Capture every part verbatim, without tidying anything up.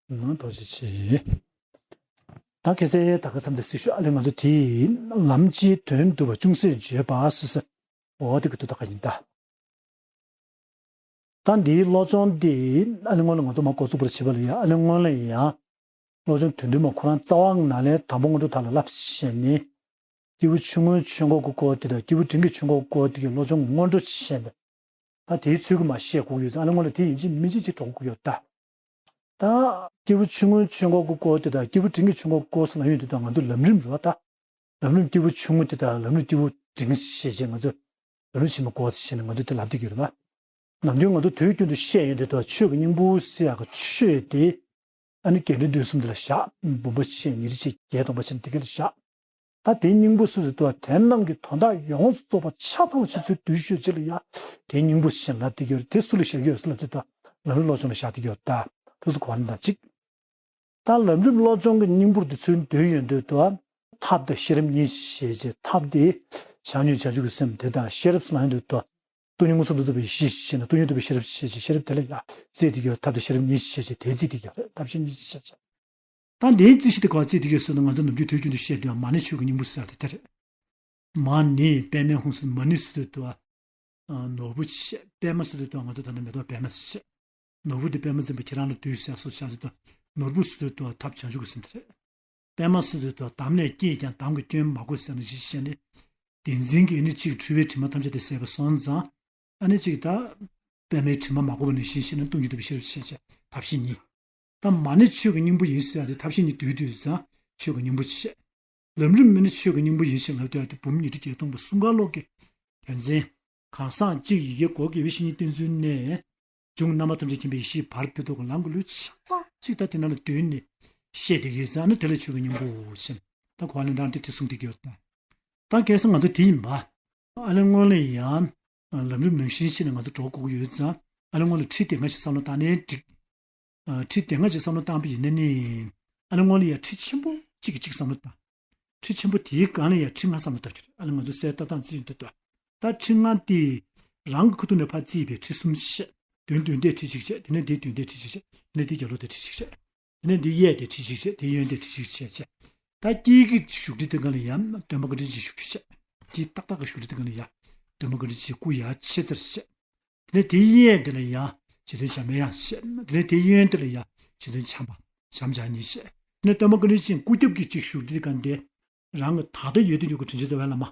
ནང་ཐོག་ཅིག་བྱེད། ད་ཁ་སང་ད་ག་མཚམས་དེ་སྲི་ཞུ་ཨ་ལེ་ང་ཚོ་དེ་ལམ་གྱི་དོན་བསྡུ་བ་ཅུང་ཟད་བརྗོད་པ་སི་སི་འོ་དེ་གི་དུ་ད་ག་ཡིན་ད། ད་འདིའི་བློ་སྦྱོང་འདི་ཨ་ནི་སྔོན་ལ་ང་ཚོ་མ་འགོ་བཙུགས་པར་བྱེད་པ་ལ་ཡ་ཨ་ནི་སྔོན་ལ་ཡང་བློ་སྦྱོང་དོན་བསྡུ་མ་ཁོ་རང་རྩ་བ་ནས་ལས་དང་པོ་སྔོན་འགྲོ་དག་ལ་བསླབ་བྱས་ནས་སྐྱེས་བུ་ཆུང་ངུའི་ཆོས་འཁོར་གྱི་སྐོར་དེ་དང་སྐྱེས་བུ་འབྲིང་གི་ཆོས་འཁོར་སྐོར་དེ་གི་བློ་སྦྱོང་སྔོན་འགྲོ་བྱས་ནས་ད་དེའི་ཚུལ་གྱིས་མ་བཤད་དགོས་ཡོད་ཙང་ཨ་ནི་སྔོན་ལ་དེ་ཡིན་གཅིག་མིན་གཅིག་ཅིག་འགྲོ་དགོས་ཡོད་ད། ད་སྐྱེས་བུ་ཆུང་ངུའི་ཆོས་འཁོར་གྱི་སྐོར་དེ་དང་སྐྱེས་བུ་འབྲིང་གི་ཆོས་འཁོར་སྐོར་སོགས་ལ་ཡོད་དེ་དང་ང་ཚོ་ལམ་རིམ་རེད་བ་ད། ལམ་རིམ་སྐྱེས་བུ་ཆུང་ངུ་དེ་དང་ལམ་རིམ་སྐྱེས་བུ་འབྲིང་ཞེས་བྱས་ང་ཚོ་ལམ་རིམ་ཕྱི་མ་སྐོར་ཞེས་ནས་ང་ཚོ་དེ་ལབ་བསྡད་ཀྱི་ཡོད་རེད་བ། ནམ་རྒྱུན་ང་ཚོ་དུས་རྒྱུན་དུ་བཤད་ཡོང་དུས་ད་ཆོས་ཀྱི་སྙིང་པོ་ཟེར་ཡག་གི་ཆོས་དེ་ཨ་ནི་རྒྱས་འབྲིང་བསྡུས་གསུམ་དེ་ལ་བཞག་འབུམ་པ་ཕྱེད་ཉེར་གཅིག་བརྒྱད་སྟོང་པ་ཕྱེད་དེ་ག་ལ་བཞག་ད་དེའི་སྙིང་པོ་སུ་ཟེར་དུས་དེ་རྣམས་ཀྱི་དོན་དག་ཡོངས་སུ་རྫོགས་པ་ཆ་ཚང་བ་ཕྱི་ཚུལ་བསྡུས་ཤོད་ཅིག་ལ་ཡ་དེའི་སྙིང་པོ་ཞེས་ལབ་བསྡད་ཀྱི་ཡོད་རེད། དེ་སུ་ལ་བཞག་གི་ཡོད་ཟེར་ལབ་དུས་ད་ལམ་རིམ་བློ་སྦྱོང་ལ་བཞག་བསྡད་ཀྱི་ཡོད་རེད། ད་དུས་སུ་གོ་བ་ལེན་དང་གཅིག་ད་ལམ་རིམ་བློ་སྦྱོང་གི་སྙིང་པོར་དེ་ཚུལ་འདོད་ཡོང་དུས་ད་ཐབས་དང་ཤེས་རབ་གཉིས་ཞེས་བྱས་ཐབས་དེ་བྱམས་སྙིང་བྱང་ཆུབ་ཀྱི་སེམས་དེ་དང་ཤེས་རབ་སུ་ལ་ཡོང་དུས་ད་སྟོང་ཉིད་མངོན་སུམ་དུ་རྟོགས་པའི་གཞི་ཞེས་ནས་སྟོང་ཉིད་རྟོགས་པའི་ཤེས་རབ་ཞེས་བྱས་ཤེས་རབ་དེ་ལ་ཡང་རྩིས་དེ་གའི་ཐབས་དང་ཤེས་རབ་གཉིས་ཞེས་བྱས་དེ་རྩིས་དེ་གའི་ཐབས་ཤེས་གཉིས་ཞེས་བྱས། ད་འདིའི་རྩིས་གཞི་དེ་ག་རྩིས་དེ་གའི་སོ་ན་ང་ཚོ་ནམ་རྒྱུན་དུས་རྒྱུན་དུ་བཤད་དུས་མ་ཎི་ཆོས་ཀྱི་སྙིང་པོ་ཟེར་ཡག་དེ་དེ་རེད། མ་ཎི་པདྨའི་ཧཱུྃ་ཟེར་མ་ཎི་ཟེར་དུས་དུ་ནོར་བུ་ཆེ། པདྨ་ཟེར་དུས་དུ་ང་ཚོ་ད་ནི་མེ་ཏོག་པདྨ་ཟེར། ནོར་བུ་འདི་པདྨ་འཛིན་པ་ཁྱེད་རང་ལ་འདུད་ཟེར་སོགས་བྱ་དུས་དུ་ནོར་བུ་ཟེར་དུས་དུ་ཐབས་བྱང་ཆུབ་ཀྱི་སེམས་དེ་རེད། པདྨ་ཟེར་དུས་དུ་དམ་ལས་སྐྱེས་ཀྱང་དམ་གྱི་སྐྱོན་མ་གོས་ཟེར་ན་གཞི་བཤད་ནས། བདེན་འཛིན་གྱི་ཨ་ནི་གཅིག་འཁྲུལ་པའི་དྲི་མ་ཐམས་ཅད་དེ་ཟད་པ་སོང་ཙང་། ཨ་ནི་གཅིག་ད་པདྨའི་དྲི་མ་མ་གོས་པ་ནང་བཞིན་བཤད་ན་སྟོང་ཉིད་རྟོགས་པའི་ཤེས་རབ་ཆེ་ཆེ་ཐབས་ཤེས་གཉིས། ད་མ་ཎི་ཆོས་ཀྱི་སྙིང་པོ་ཡིན་ཟེར་ཡག་དེ་ཐབས་ཤེས་གཉིས་འདུས་འདུས་ཙང་ཆོས་ཀྱི་སྙིང་པོ་བྱས། ལམ་རིམ་མ་ཎི་ཆོས་ཀྱི་སྙིང་པོ་ཡིན་ཞེས་ལབ་སྟེ་ཡག་དེ་འབུམ་ཉི་ཁྲི་བརྒྱད་སྟོང་པ་གསུང་ག་ལོག་གི་དོན་ཚན། གང་ཟག་གཅིག་ཡི་གེ་གོ་དགེ་བའི་བཤེས་གཉེན་བསྟེན་ཚུལ་ནས། འབྱུང་རྣམ་པ་ཐམས་ཅད་མཁྱེན་པའི་ཡེ་ཤེས་བར་ཕུད་དོ་གི་ལམ་གྱི་ལུས་ཆ་ཚང་གཅིག་ད་དེ་ནང་ལ་བསྡུས་ནས་བཤད་བསྡད་ཀྱི་ཡོད་ཙང་ནི་དེ་ལ་ཆོས་ཀྱི་སྙིང་པོ་ཞེས་ད་གོ་བ་ལེན་སྟངས་དེ་དེ་གསུངས་བསྡད་ཀྱི་ཡོད་ད། ད་ཁ་སང་ང་ཚོ་དེ་ཡིན་པ། ཨ་ནི་སྔོན་ལ་ཡང་ལམ་རིམ་ནང་བཞིན་བྱས་ནས་ང་ཚོ་འགྲོ་དགོས་ཀྱི་ཡོད་ཙང་ཨ་ནི་སྔོན་ལ་ཁྲིད་དེ་སྔ་ཞིག་བསམ་བློ་བཏང་ནའི་འགྲིག་ཁྲིད་དེ་སྔ་ཞིག་བསམ་བློ་བཏང་པ་ཡིན་ན་ནི། ཨ་ནི་སྔོན་ལ་ཡང་ཁྲིད་ཆེན་པོ་གཅིག་གི་གཅིག་བསམ་བློ་བཏང་། ཁྲིད་ཆེན་པོ་དེའི་སྒང་ལ་ཡང་ཁྲིད་ལྔ་བསམ་བློ་བཏང་རྒྱུ་རེད། ཨ་ནི་ང་ཚོ་གསལ་བཏབ་སྟངས་རྩིས་ཡིན་དུས་ད། ད་ཁྲིད་ལྔ་དེ་རང་གི་ཁུ་ཐུག་ནས་ཕར་རྩིས་པའི་ཁྲིད་གསུམ་བཤད། དོན་དོན་བདེ་ཁྲིད་གཅིག་བཤད། དེ་ནས་དེ་དོན་བདེ་ཁྲིད་གཅིག་བཤད། དེ་ནས་དེ་རྒྱ་ལོ་བདེ་ཁྲིད་གཅིག་བཤད། དེ་ནས་དེ་གཡས་བདེ་ཁྲིད་གཅིག་བཤད། དེ་གཡོན་བདེ་ཁྲིད་གཅིག་བཤད་བཤད། ད་དཀྱིལ་གྱི་བཞུགས་ཁྲིད་དེ་སྒང་ལ་ཡང་སྟོན་པ་བཀའ་དྲིན་ཅན་བཞུགས་ཁྲིད་བཤད། དཀྱིལ་ཏག་ཏག་གི་བཞུགས་ཁྲིད་དེ་སྒང་ལ་ཡང་སྟོན་པ་བཀའ་དྲིན་ཅན་སྐུ་ཡར་ཆེ་ཚར་བཤད། དེ་ནས་དེའི་གཡས་དེ་ལ་ཡང་རྗེ་བཙུན་འཇམ་དཔལ་དབྱངས་བཤད། དེ་ནས་དེའི་གཡོན་དེ་ལ་ཡང་རྗེ་བཙུན་བྱམས་པ་བྱམས་སྦྱངས་གཉིས་བཤད། དེ་ནས་སྟོན་པ་བཀའ་དྲིན་ཅན་སྐུ་རྒྱབ་ཀྱི་གཅིག་བཞུགས་ཁྲིད་དེ་སྒང་དེ། རང་གི་ད་ལྟ་ཡོད་དུ་འཇུག་གི་དྲིན་ཅན་རྩ་བའི་བླ་མ།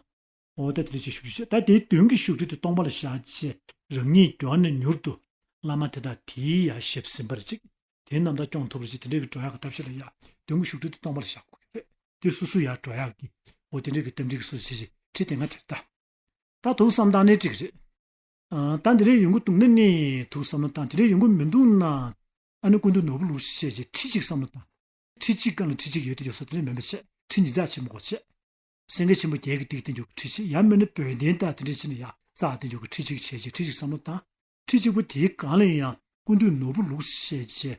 འོ་ད་དེ་འདྲ་ཅིག་བཞུགས་ཤིག་ད་དེའི་མདུན་གྱི་བཞུགས་ཁྲིད་དེ་སྟོང་པ་ལ་བཞག་བྱས་རང་ཉིད་མགྱོགས་ནས་མྱུར་དུ་བླ་མ་དེ་དག་དེའི་ཡར་ཞབས་ཟིན་པར་ཅིག་དེའི་རྣམ་ཐར་སྐྱོང་ཐུབ་པར་ཅིག་དེ་འདྲའི་གི་འགྲོ་ཡག་གི་ཐབས་ཤེས་ལ་ཡ་མདུན་གྱི་བཞུགས་ཁྲིད་དེ་སྟོང་པ་ལ་བཞག་དགོས་ཀྱི་རེད། དེ་སོ་སོ་ཡར་འགྲོ་ཡག་གི་འོ་དེ་འདྲའི་གི་གཏམ་འདྲི་གི་སོ་སོ་བྱེད་ཅིག་ཁྲིད་དེ་ང་དེར་ལྟ། ད་དུང་བསམ་བཏང་ནའི་འགྲིག་རེད། ཨ། ད་འདི་འདྲའི་ཡོང་གི་འདུག་ན་ནི་དུ་བསམ་བློ་བཏང་། དེ་འདྲའི་ཡོང་གི་མི་འདུག་ན། ཨ་ནི་ཀུན་ཏུ་ནོར་བུ་ལུགས་སུ་བཤད་ཅིག་ཁྲིད་ཅིག་བསམ་བློ་བཏང་། ཁྲིད་ཅིག་སྒང་ལ་ཁྲིད་ཅིག་ཡོད་དུ་ཡོད་ས་དེ་འདྲ་མེད་པ་བྱས་ཁྲིད་ཉིས་རྩ་ཆེན་པོ་གོ་བྱས། སེང་གེ་ཆེན་པོ་བརྒྱད་ཀྱི་ཏིག་སྟེང་འཇོག་གི་ཁྲིད་ཅིག་ཡང་མིན་ན་བོད་བསྟན་དང་དེ་འདྲ་བྱས་ན་ཡང་རྩ་སྟེང་འཇོག་གི་ཁྲིད་ཅིག་བྱས་ཅིག་ཁྲིད་ཅིག་བསམ་བློ་བཏང་། ཁྲིད་གཅིག་པོ་དེའི་སྒང་ལ་ཡང་ཀུན་ཏུ་ནོར་བུ་ལུགས་སུ་བཤད་ཅིག་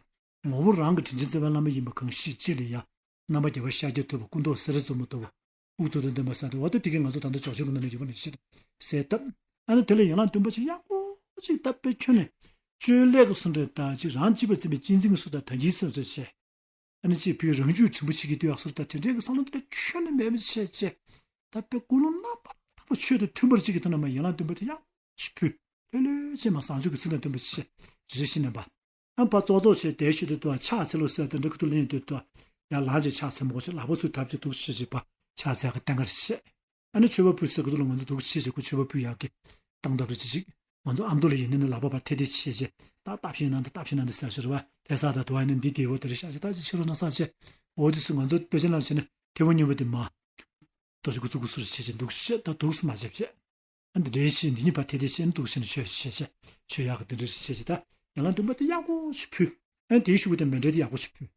ངོ་བོ་རང་གི་དྲིན་ཅན་རྩ་བའི་བླ་མ་ཡིན་པ་གང་ཞིག་ཅིག་ལ་ཡང་རྣམ་པར་རྒྱལ་བ་ཤཱཀྱ་ཐུབ་པ་སྐུ་མདོག་སེར་བཙོ་མོ་ལྟ་བུ། དབུ་གཙུག་ཏོར་འདོན་པ་ཟེར་ཏེ་འོ་ད་དེ་གའི་ང་ཚོ་ད་ལྟ་ཇོ་ཆུང་གི་ནང་ནས་ཡོད་པ་ནང་བཞིན་གསལ་བཏབ། ཨ་ནི་དེ་ལ་ཡན་ལག་བདུན་པ་ཅིག་ཡག་པོ་ཅིག་བཏབ་པའི་ཁྱོན་ནས་བཅོས་ལས་ཀྱི་སུ་འདྲ་ད་ཅིག་རང་གཅེས་པར་འཛིན་པའི་གཅེས་འཛིན་གྱི་སུ་དང་ད་གིན་སུ་འདྲ་བྱས། ཨ་ནི་ཅིག་བུས་རང་རྒྱུད་དྲིན་པོ་ཆེ་གི་ལྟོས་ཡག་སུ་དང་དེ་འདྲའི་གི་བསམ་བློ་དེ་འདྲ་ཁྱོན་ནས་མེད་པ་བྱས་བྱས། ད་དཔེ་ཀུན་སློང་རྣམ་པར་དག་པ་ཆོས་དང་མཐུན་པར་ཅིག་གི་ཐོག་ནས་མ་ཡན་ལག་བདུན་པ་དེ་ཡག་ཅིག་ཕུལ། ལྷོད་ལྷོད་བྱས་མ་བཟང་སྤྱོད་ཀྱི་ཚིག་དང་ལྡན་པ་ཞིག་བྱས་རེ་ཞིག་ནས་པ། ཨ་ཕར་ཙོག་ཙོག་བྱས་བསྡད་ཤི་དུས་དུ་ཕྱག་འཚལ་ལོ་ཟེར་དེ་འདྲ་ཁུ་ཐུག་ལེན་དུས་དུ་ཡར་ལངས་བྱས་ཕྱག་འཚལ་མི་དགོས་ཤིག་ལག་པ་ཚུར་བརྡབ་བྱས་འདུག་ཤི་ཞིག་པ་ཕྱག་འཚལ་གི་བསྟན་ཁར་བཤད། ཨ་ནི་མཆོད་པ་ཕུལ་ཟེར་གི་འདུག་ལ་ང་ཚོ་འདུག་ཤི་ཞིག་གུ་མཆོད་པ་ཕུལ་ཡག་གི་སྟངས་སྟབས་རེ་ཅི་ཅིག་ང་ཚོ་ཨ་མདོ་ལ་ཡིན་ན་ནི་ལག་པ་ཕར་ཐེ་ཐེ་བྱས་བྱས་ད་བརྡབ་ཤིག་གནང་དང་བརྡབ་ཤིག་གནང་དང་ཟེར་ཞིག་རེད་བ། ཕེ་ས་དང་དུ་བ་ཡིན་ན་འདི་དེ་འོ་དེ་རེ་ཤག་ཅིག་ད་ཅིག་ཕྱི་རོལ་ན་ས་བྱས། འོ་དེ་ཚོ་ང་ཚོ་དཔེ་ཆ་ནང་བྱས་ན་ཐེ་བོ་སྙོམས་པོ་དེ་མ་ཏོ་ཞིག་གུ་ཚུགས་གུ་ཚུར་བྱས་བྱས་འདུག་ཤི་ད་འདུག་སུ་མ་བྱས་བྱས། ཨ་འདི་འདྲའི་ཤེས་འདི་གཉིས་པ་དེ་དེ་ཤེས་འདུག་ཤེས་ནས་ཆོས་ཤེས་ཤེས་ཆོས་ཡག་གི་འདི་འདྲའི་ཤེས་ཤེས་ད་ཡང་ལ་འདུན་པ་དེ་ཡག་པོ་ཞིག་ཕུལ། ཨ་དེའི་ཤུགས་དེ་མེ་འདྲ་དེ་ཡག་པོ་ཞིག་ཕུལ།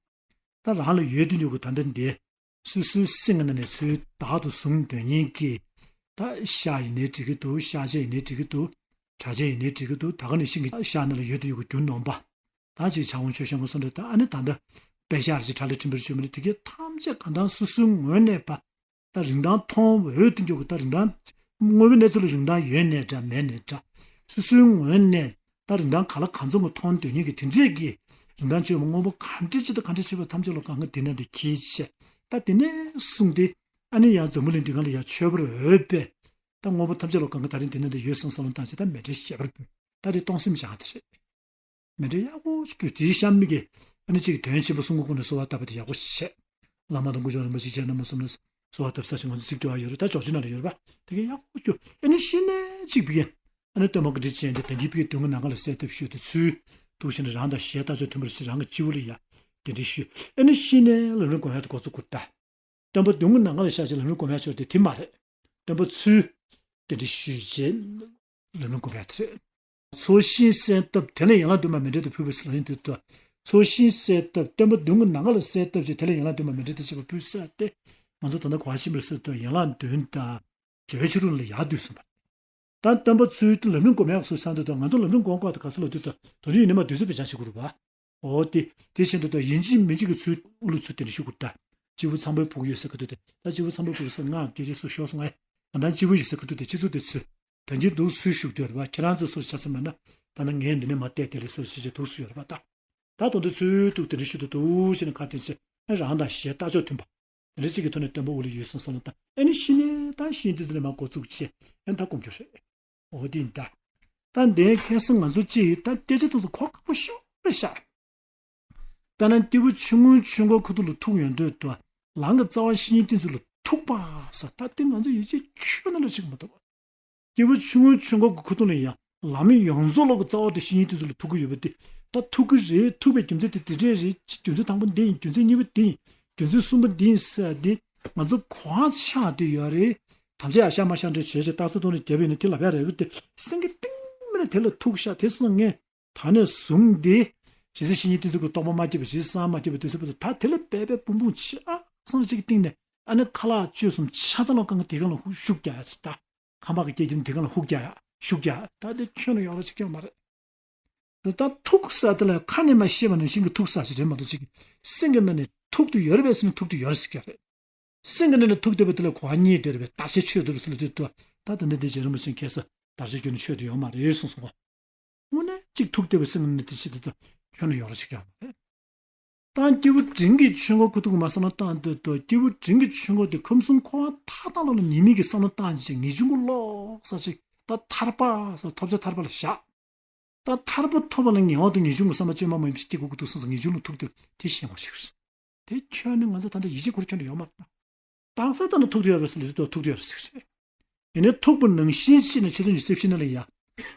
ད་རང་ལ་ཡོད་དུ་འཇུག་གི་ད་འདི་འདི་སོ་སོའི་སེམས་ཀྱི་ནང་ནས་ཚུལ་བདག་ཏུ་བཟུང་འདོད་མཁན་གྱི་ད་ཤ་ཡིན་ནའི་འགྲིག་གི་འདུག་ཤ་ཆས་ཡིན་ནའི་འགྲིག་གི་འདུག་གྲྭ་ཆས་ཡིན་ནའི་འགྲིག་གི་འདུག་ད་ག་ནང་བཞིན་གྱི་ཤ་ནང་ལ་ཡོད་དུ་འཇུག་གི་རྒྱུ་ནོམ་པ། ད་ཅིག་བྱ་འོང་ཆོས་ཤ་ངོ་སོ་འདྲ་ད་ཨ་ནི་ད་ལྟ་དཔེ་ཤ་རེ་ཅིག་གྲ་ལ་ཁྲིམས་པར་ཆོས་མི་ནི་དེ་གའི་ཐམས་ཅད་གང་ལྟར་སོ་སོའི་ངོས་ནས་པ། ད་རིན་ཐང་མཐོང་འོས་དུ་འཇོག་གི་ད་རིན་ཐང་། དངོས་པོའི་གནས་ཚུལ་ལ་རིན་ཐང་ཡོད་ནའི་འདྲ་མེད་ནའི་འདྲ། སོ་སོའི་ངོས་ནས་ད་རིན་ཐང་ག་ལ་གང་འཚམ་གྱི་མཐོང་འདོད་མཁན་གྱི་དེ་འདྲས་ཀྱི་ རིན་ཐང་བཅོས་མ་དངོས་པོ་ག་འདྲ་ཅིག་དང་ག་འདྲ་བྱས་པ་ཐམས་ཅད་ལ་གང་ག་འདི་ན་འདི་ཁྱེར་བྱས། ད་དེ་ནས་བཟུང་སྟེ་ཨ་ནི་ཡང་འཛམ་བུ་གླིང་འདི་སྒང་ལ་ཡང་མཆོད་པར་འོས་པའི་ད་དངོས་པོ་ཐམས་ཅད་ལ་གང་ག་ད་རིང་འདི་ན་འདི་ཡོད་བསམ་བསམ་བློ་བཏང་བྱས། ད་མཎྜལ་ཞལ་པར་ཕུལ། ད་དེ་གཏོང་སེམས་བྱ་དེ་རེད། མཎྜལ་ཡག་པོ་ཅིག་ཕུལ། དེའི་གཤམ་མི་གི་ཨ་ནི་གཅིག་གི་དོན་ཆེན་པོ་གསུང་གི་སྒོ་ནས་གསོལ་བ་བཏབ་པ་དེ་ཡག་པོ་བྱས། བླ་མ་དང་དཀོན་མཆོག་རིན་པོ་ཆེ་མཁྱེན་ན་མ་གསུངས་ན་གསོལ་བ་བཏབ་ས་ཞིག་ང་ཚོ་ཚིག་འབྲི་བ་ཡོད་རེད། ད་ཅོག་ཅིག་ནང་ལ་ཡོད་རེད་པ། དེ་གའི་ཡག་པོ་ཅིག་ཨ་ནི་གཞི་ནས་གཅིག་ཕ་གི་ཨ་ནི་སྟོན་པ་བཀའ་དྲིན་ཅན་དེ་ད་གིན་ཕ་གི་དོན་གྱི་ནམ་མཁའ་ལ་གསལ་བཏབ་ཞུས་དེ་ཚུལ་ཐུགས་བཞེས་ནས་རང་དང་ཞལ་ལྟ་ཅོག་མཐུན་པར་བྱས། རང་གི་སྤྱི་བོ་ལ་ཡ་གདན་འདྲེན་ཞུས། ཨ་ནི་གཞི་ནས་ལམ་རིམ་སྒོམ་ཡག་དེ་འགོ་ཚུགས་དགོས་ད། སྟོན་པ་མདུན་གྱི་ནམ་མཁའ་ལ་བཞག་བྱས་ལམ་རིམ་སྒོམ་ཡག་ཆོག་དེ་དེ་མ་རེད། སྟོན་པ་ཚུལ་གདན་འདྲེན་ཞུས་བྱས་ལམ་རིམ་སྒོམ་ཡག་དེ་རེད། ཚོགས་ཞིང་གསལ་བཏབ་དེ་ལ་ཡན་ལག་བདུན་མ་མཎྜལ་དུ་ཕུལ་བའི་ལམ་རིམ་དེ་ལྟར། ཚོགས་ཞིང་གསལ་བཏབ་སྟོན་པ་མདུན་གྱི་ནམ་མཁའ་ལ་གསལ་བཏབ་བྱས་དེ་ལ་ཡན་ལག་བདུན་མ་མཎྜལ་དུ་བྱས་པ་ཕུལ་ས་དེ་ང་ཚོ་ད་ལྟ་གོ་བ་ཤེས་པར་ཟེར་དུས་ཡན་ལག་བདུན་དང་། སྦྱོར་བའི་ཕྱི་རོལ་ལ་ཡར་བསྡུས་གསུངས་པ། ད་སྟོན་པ་ཚུལ་དེ་ལམ་རིམ་སྒོམ་ཡག་སོགས་ས་འདི་དང་ང་ཚོ་ལམ་རིམ་སྒོམ་དགོས་དེ་ག་ས་ལ་བསྡུས་དང་དོན་དུ་ཡིན་ནི་མ་བསྡུས་ཚོད་པའི་བྱང་ཞིག་དགོས་རུ་བ། འོ་དེ་དེ་བཞིན་དུ་ད་ཡིན་གཅིག་མིན་གཅིག་གི་ཚུལ་དབུ་ལུ་ཚུལ་དེ་འདྲ་ཞུ་དགོས་ད། སྤྱི་བོ་ཚངས་པའི་བུ་གུ་ཡོད་ས་ག་དུས་དེ་ད་སྤྱི་བོ་ཚངས་པའི་བུ་གུ་ས་ང་སྐད་ཆ་སུ་ཤོར་སོང་ངས། ང་དང་སྤྱི་བོ་ཡོད་ས་ག་དུས་དེ་སྤྱི་གཙུག་དེ་ཚུལ། ད་གིན་འདུག་སུས་ཞུགས་དུས་རེད་བ། ཁྱེད་རང་ཚོ་སུར་ཆ་ཚང་མེད་ན་ད་ནི་ངས་འདི་ནས་མ་བལྟས་དེ་ལས་སུར་ཤེས་ཆེ་འདུག་སུ་ཡོད་རེད་བ་ད། ད་དོན་དུ་ཚུལ་དུ་དེ་འདྲ་ཞུ་དུ་འདུག་ཞེས་ནས་ཁ་དན་ཆེ་རང་དང་ཞལ་ལྟ་ཅོག་མཐུན་པ། དེ་འདྲ་གཅིག་གི་ཐོག་ནས་སྟོན་པ་དབུ་ལ་ཡོད་སོང་བསམ་ན་ད་ཨ་ནི་གཞི་ནས་ད་གཞི་འདི་ཚོ་ནས་མ་འགོ་བཙུགས་བྱས་ཨ་ནི་ད་སྒོམ་རྒྱུ་རེད། འོ་དེ་ཡིན་ད། ད་འདི་ཁ་སང་ང་ཚོ་གཅིག་ད་སྐད་ཆ་དེ་ཚོ་གོ་ཁག་པོ་ཤོར་རེད་ཤག་དཔེར་ན་སྐྱེས་བུ་ཆུང་ངུའི་ཆོས་འཁོར་ཁུ་ཐུག་ལ་ཐུག་ཡོང་དུས་དུ་ལམ་གྱི་རྩ་བ་བཤེས་གཉེན་བསྟེན་ཚུལ་ལ་ཐུག་པ་ས་ད་དེ་ང་ཚོ་ཡིད་ཆེས་ཁྱོན་ནས་ལ་ཆིག་མ་ཐུབ། སྐྱེས་བུ་ཆུང་ངུའི་ཆོས་འཁོར་གྱི་ཁུ་ཐུག་ལ་ཡང་ལམ་ཡོངས་རྫོགས་ལོག་གི་རྩ་བ་དེ་བཤེས་གཉེན་བསྟེན་ཚུལ་ལ་ཐུག་གི་ཡོད་པ་དེ་ད་ཐུག་གི་རེད། ཐུག་པའི་རྒྱུ་མཚན་དེ་དེ་འདྲས་རེད། རྒྱུ་མཚན་དང་པོ་འདི་ཡིན། རྒྱུ་མཚན་གཉིས་པ་འདི་ཡིན། རྒྱུ་མཚན་གསུམ་པ་འདི་ཡིན་ཟེར་ཏེ་ང་ཚོ་གོ་བ་ཆགས་བསྡད་ཡོད་རེད། དམ་བཅའ་ཡར་བཞག་མར་བཞག་འདྲ་བྱས་བྱས་རྟགས་གསལ་སྟོང་ནས་བརྒྱབ་ཡིན་ན་དེ་ལབ་ཡག་རེད་དེ་སེང་གེ་གཏིང་མིན་ན་དེ་ལ་ཐུག་ཤག་དེ་སོང་ངས་ད་ནས་བཟུང་སྟེ་ཇི་སྲིད་བཤེས་གཉེན་བསྟེན་ཚུལ་གྱི་རྟོགས་པ་མ་སྐྱེས་པ་ཇི་སྲིད་སངས་མ་རྒྱས་པ་དེ་ཚོ་བར་དུ་ད་དེ་ལ་འབད་པས་སྤུངས་སྤུངས་ཆེ་ཨ་སང་ཞིག་གི་སྟེང་ནས་ཨ་ནི་ཁ་ལག་བཅོས་གསུམ་ཆ་ཚང་ལ་གང་ག་དེ་གང་ལ་ཧུ་ཤུགས་རྒྱག་ཡག་ཅིག་ད། ཁང་པ་གི་སྐྱེ་ཁྱིམ་དེ་གང་ལ་ཧུག་རྒྱག་ཡ་ཤུགས་རྒྱག་ཡ་ད་དེ་ཁྱོན་ནས་ཡོང་ར་ཅིག་ཀྱང་མ་རེད། ད་ཐུག་ས་དེ་ལ་ཁ་ནས་མ་བཤད་པ་ནང་བཞིན་གྱི་ཐུག་ས་ཞིག་རེད་མ་གཏོགས་ཅིག་སེམས་ཀྱི་ནང་ནས་ཐུག་ཏུ་ཡོད་རེད་པས་སེམས་ཐུག་ཏུ་ཡོད་རེད་ཟེར་གྱི་རེད། སེམས་ཀྱི་ནང་ནས་ཐུག་བསྡད་པ་དེ་ལ་གོ་བ་རྙེད་སྡོད་རེད་པས་བརྟག་དཔྱད་ཆོད་སྡོད་རེད་ཟེར་ལ་དུས་དུ་ད་ད་འདི་འདི་རྗེ་རིན་པོ་ཆེ་ཁ་སང་བརྟག་དཔྱད་བརྒྱུད་ནས་ཆོད་དུ་ཡོད་མ་རེད་གསུངས་སོང་ངོ་། དངོས་གནས་གཅིག་ཐུག་བསྡད་པའི་སེམས་ཀྱི་ནང་ནས་དེ་ཆེད་དུ་ཁྱོན་ནས་ཡོད་རེད་ཅིག་ཀྱང་མ་རེད། ད་སྐྱེས་བུ་འབྲིང་གི་ཆོས་འཁོར་ཁུ་ཐུག་མ་བསམ་བློ་བཏང་དུས་དུ་སྐྱེས་བུ་འབྲིང་གི་ཆོས་འཁོར་དེ་ཁམས་གསུམ་འཁོར་བ་མཐའ་དག་ལ་ཉེས་དམིགས་ཀྱི་བསམ་བློ་བཏང་ཅིག་ངེས་འབྱུང་གི་ལོག་ས་ཅིག་ད་ཐར་པ་ས་ཐོབ་བྱ་ཐར་པ་ལ་བཞག་ད་ཐར་པ་ཐོབ་པ་ལ་ངེས་པར་དུ་ངེས་འབྱུང་གི་བསམ་པ་བཅོས་མ་མ་ཡིན་པ་ཞིག་སྐྱེ་དགོས་ཀྱི་འདུག་བསམ་ས་ངེས་འབྱུང་ལ་ཐུག་སྟེ་དེ་ཤེས་དགོས་ཤིག་རེད། དེ་ཁྱོན་ནས་ང་ཚོ་ད་ལྟ་ཡིད་ཆེས་ཁུར་ཁྱོན་ནས་ཡོད་མ་རེད། དྭངས་གསལ་ལྟར་ན་ཐུག་ཏུ་ཡོད་རེད་ཟེར་ལ་དེ་ཐུག་ཏུ་ཡོད་རེད་ཟེར་གྱི་རེད། ཡིན་ནའི་ཐུག་པ་ནང་བཞིན་བྱས་ནས་ཁྱེད་ཚོ་ཉིད་སེམས་ཤེས་ན་ལ་ཡ།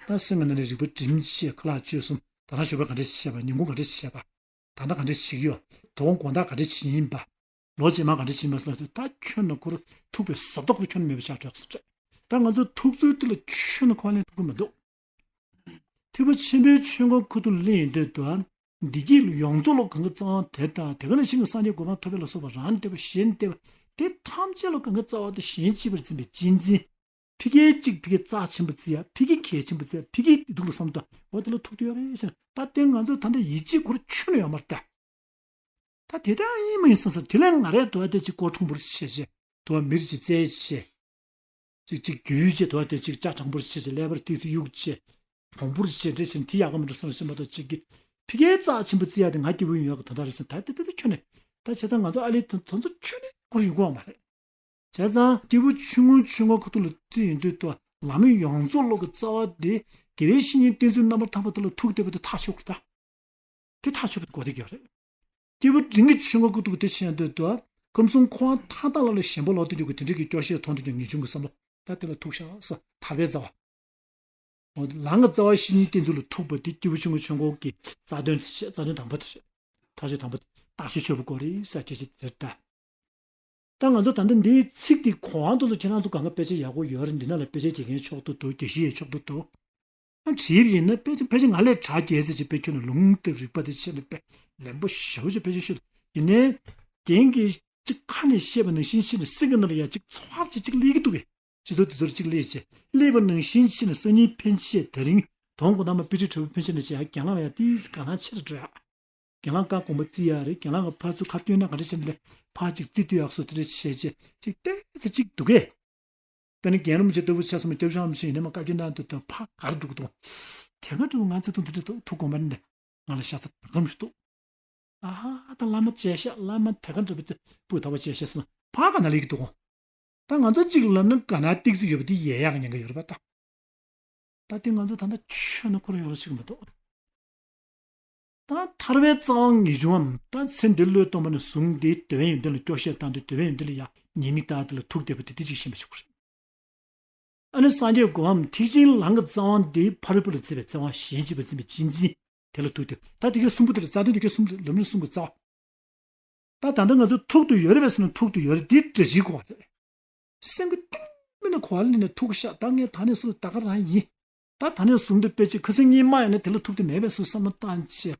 ད་སེམས་ཀྱི་ནང་ནས་རིག་པ་སྒྲིམ་བྱས་ཁ་ལག་བཅོས་གསུམ་ད་ལྟ་ཞོགས་པ་ག་འདྲས་བྱས་པ་ཉིན་གུང་ག་འདྲས་བྱས་པ། ད་ལྟ་ག་འདྲས་བྱེད་ཀྱི་ཡོད། དོ་དགོང་དག་ག་འདྲས་བྱེད་ཡིན་པ། ལོ་རྗེས་མ་ག་འདྲས་བྱེད་ཡིན་པ་ཟེར་ལ་ད་ཁྱོན་ནས་ཁུར་ཐུག་པའི་བཟོ་ལྟ་ཁུར་ཁྱོན་ནས་མེད་པ་ཆགས་འགྲོ་ཟེར། ད་ང་ཚོ་ཐུག་ཚུལ་དེ་ལ་ཁྱོན་ནས་ཁོ་ལན་ཐུག་གི་མི་འདུག་ཐེག་པ་ཆེན་པོའི་ཆོས་འཁོར་ཁུ་ཐུག་ལེན་ཡོང་དུས་དུའང་བདེ་སྐྱིད་ཡོངས་རྫོགས་ལ་གང་ག་གཙང་དེ་དང་དེ་ག་ནང་བཞིན་གྱི་སངས་རྒྱས་གོ་འཕང་ཐོབ་པ་ལ་སོགས་པ་རང་བདེ་བ་གཞན་བདེ་བ་དེ་ཐམས་ཅད་ལ་གང་ག་རྩ་བ་དང་གཞན་གཅེས་པར་འཛིན་པའི་གཅེས་འཛིན། ཕ་གིའི་གཅིག་ཕ་གི་རྩ་ཆེན་པོ་བརྩི་ཡ། ཕ་གི་གལ་ཆེན་པོ་བརྩི་ཡ། ཕ་གི་བདེ་སྡུག་ལ་བསམ་དང་འོ་དེ་ལ་ཐུག་དུ་ཡོད་རེད་ཟེར་ན་ད་དེ་ང་ཚོ་ད་ལྟ་ཡིད་ཆེས་ཁུར་ཁྱོན་ནས་ཡོད་མ་རེད་ད། ད་དེ་ལྟར་ཡིན་མ་ཡིན་བསམ་བསམ་དེ་ལས་ང་རའི་དུ་བ་དེ་གཅིག་སྐོར་ཁྲུང་པོར་བྱས་བྱས་དུ་བ་མིར་གཅིག་བཙལ་བྱས། གཅིག་གཅིག་རྒྱུས་བྱས་དུ་བ་དེ་གཅིག་ལྕགས་དྲང་པོར་བྱས་བྱས་ཀླད་པར་ཏིག་ཙི་གཡུག་བྱས་གྲོང་པོར་བྱས་འདྲ་བྱས་ནས་དེ་ཡག་ག་མི་འགྲོ་བསམ་བསམ་པ་དང་གཅིག་གིས་ཕ་གིའི་རྩ་ཆེན་པོ་བརྩི་ཡ་དེ་ང་སྐྱིད་པོ་ཡོང་ཡག་གི་དོན་དག་རེད་བསམ། ད་དེ་དེ་དེ་ཁྱོན་ནས་ད་བྱས་ཙང་ང་ཚོ་ཨ་ལེ་དེ་ཚོ་ཁྱོན་ནས་སྐོར་ཡོང་གི་ཡོད་མ་རེད། བྱས་ཙང་སྐྱེས་བུ་ཆུང་ངུའི་ཆུང་ངུ་ཁོ་ཐུག་ལ་བརྩི་ཡོང་དུས་དུ་ལམ་ཡོངས་རྫོགས་ལོག་གི་རྩ་བ་དེ་དགེ་བའི་བཤེས་གཉེན་བསྟེན་ཚུལ་རྣམ་པར་དག་པ་དེ་ལ་ཐུག་བསྡད་པ་དེ་ཐག་ཆོད་དགོས་ད། དེ་ཐག་ཆོད་པ་དེ་གོ་བསྡད་ཀྱི་ཡོད་རེད། སྐྱེས་བུ་འབྲིང་གི་ཆུང་ངུ་ཁོ་ཐུག་དེ་ཕྱིན་ཡོང་དུས་དུ་ཁམས་གསུམ་འཁོར་བ་མཐའ་དག་ལ་ལ་ཞེན་པ་ལོག་སྟེ་འཇུག་གི་དེ་འདྲ་གི་སྐྱོ་ཤས་མཐོང་དུ་ཀྱང་ངེས་འབྱུང་གི་བསམ་བློ་ད་དེ་ལ་ཐུག་ཤག་ས་ཐར་པའི་རྩ་བ། འོ་ལམ་གྱི་རྩ་བ་བཤེས་གཉེན་བསྟེན་ཚུལ་ལ་ཐུག་པ་དེ་སྐྱེས་བུ་ཆུང་ངུ་ཆུང་ངུ་གི་རྩ་དོན་དེ་བཤད། རྩ་དོན་དང་པོ་དེ་བཤད། ཐག་གཅོད་དང་པོ་དེ་བརྟག་དཔྱད་ཆོད་པོ་དགོས་རེད་ཟེར་སྐད་ཆ་དེ་རེད་ད། ད་ང་ཚོ་ད་ལྟ་འདིའི་ཚིག་དེ་གོ་དབང་དུ་ཁྱེད་རང་ཚོ་གང་ག་དཔེ་ཆ་ཡག་པོ་ཡོད་རེད། འདི་ན་ལ་དཔེ་ཆ་དགེ་རྒན་མཆོག་ཏུ་འདུག་དགེ་བཤེས་ཡས་མཆོག་ཏུ་འདུག་ཨ་བྲིས་པ་ཡིན་ན་དཔེ་ཆ་དཔེ་ཆ་ང་ལས་དྲག་རྒྱས་ཟེར་གྱི་དཔེ་ཁྱོན་ནས་ལུང་དང་རིགས་པ་དེ་ཆེ་ནས་དཔེ་ལན་པོ་ཞེ་པོ་ཅིག་དཔེ་ཆ་ཤོད་འདུག་ཡིན་ནའི་རྒན་གྱིས་གཅིག་ཁ་ནས་བཤད་པ་ནང་བཞིན་བཤད་ནས་སེམས་ཀྱི་ནང་ལ་ཡ་གཅིག་ཚོར་བ་ཅིག་གཅིག་སླེབས་ཀྱི་འདུག་གས། སྤྱི་ཚོགས་དེ་ཚོར་གཅིག་སླེབས་བྱས་སླེབས་པ་ནང་བཞིན་བྱས་ནས་སང་ཉིན་ཕན་ཆད་དེ་རིང་དོན་དགོང་དག་མ་དཔེ་ཁྲིད་གྲོལ་བའི་ཕན་ཆད་ནས་བྱས་ཡ་རྒན་ལགས་ལ་ཡ་ཏིས་དགའ་སྣང་ཆེ་རུ་འགྲོ་ཡ། རྒན་ལགས་བཀའ་དགོངས་པ་བརྩི་ཡག་རེད། རྒན་ལགས་ཀྱི་ཕར་ཚུར་ཁ་བཏོན་ན་ག་འདྲ་བྱས་ནས་ལས་ཕར་ཅིག་བརྩི་བཏུས་ཡག་སོགས་དེ་འདྲ་བྱས་བྱས་ཅིག་ཏོག་ཙམ་ཅིག་འདུག་གས། དཔེར་ན་རྒན་རིན་པོ་ཆེ་ལྟ་བུ་ཆ་ཚང་མ་སྐྱབས་བཅོལ་མི་ཞིག་ཡིན་ན་མ་བཀའ་བཀྱོན་གནང་དུས་དུ་ཕར་ག་རེ་འགྲོ་གི་འདུག་དེ་སྔ་འགྲོ་ང་ཚོ་དང་དེ་འདྲ་འདུག་ཐུག་དགོངས་པ་ནི་ང་ལ་ཤ་ཚ་དང་གམ་ཞིག་འདུག་ཨ་ཧ་ད་བླ་མ་མཇལ་ཤག་བླ་མ་དེ་ག་འདྲ་པོ་ཅིག་སྤུ་གུ་ཐོབ་པ་མཇལ་ཤག་ཟེར་ན་ཕར་ག་ན་ལེགས་ཀྱི་འདུག་གོ། ད་ང་ཚོ་གཅིག་ལབ་ན་ག་ན་ཏིག་ཙི་ཡོད་པ་དེ་ཡལ་ཡག་གི་ཉེན་ཁ་ཡོད་རེད་པ་ད། ད་དེ་ང་ཚོ་ད་ལྟ་ཆོས་ན་ཁོ་རང་ཡོང་རོགས་བྱེད་ཀྱི་མི་འདུག་ད་ཐར་པའི་རྩ་བ་ངེས་འབྱུང་ངམ། ད་ཚེ་འདི་བློས་གཏོང་བ་ནས་བཟུང་སྟེ་འདོད་པའི་ཡོན་ཏན་ལ་སྐྱོ་ཤས་བཏང་སྟེ་འདོད་པའི་ཡོན་ཏན་ལ་ཡང་ཉེས་དམིགས་བཏང་སྟེ་ལ་ཐུག་བསྡད་པ་དེ་དེ་གཅིག་ཤེས་པ་ཞིག་དགོས་རེད། ཨ་ནི་སངས་རྒྱས་གོ་འམ་ཐེག་ཆེན་ལམ་གྱི་རྩ་བ་འདི་ཕ་རོལ་པོ་ལ་བརྩི་བའི་རྩ་བ་གཞན་གཅེས་པར་འཛིན་པའི་གཅེས་འཛིན་དེ་ལ་ཐུག་སྟེ། ད་དེ་གའི་གསུམ་པོ་དེ་ལ་རྩ་དོན་དེ་གའི་གསུམ་རེད། ལམ་རིམ་གསུམ་གྱི་རྩ་བ། ད་ད་ལྟ་ང་ཚོ་ཐུག་ཏུ་ཡོད་རེད་པས་ཟེར་ན་ཐུག་ཏུ་ཡོད་རེད། འདི་འདྲ་ཞིག་གོ་རེད། སེམས་ཀྱི་གཏིང་མི་ན་གོ་བ་ལེན་ནས་ཐུག་ཤག་ད་ངས་ད་ནས་བཟུང་ད་ག་རང་ཡིན། ད་ད་ནས་བཟུང་དུ་དཔེ་ཆ་ཁ་སང་གཉིས་མ་ཡིན་ན་དེ་ལ་ཐུག་ཏུ་མེད་པས་སུ་བསམ་བློ་བཏང་བྱས།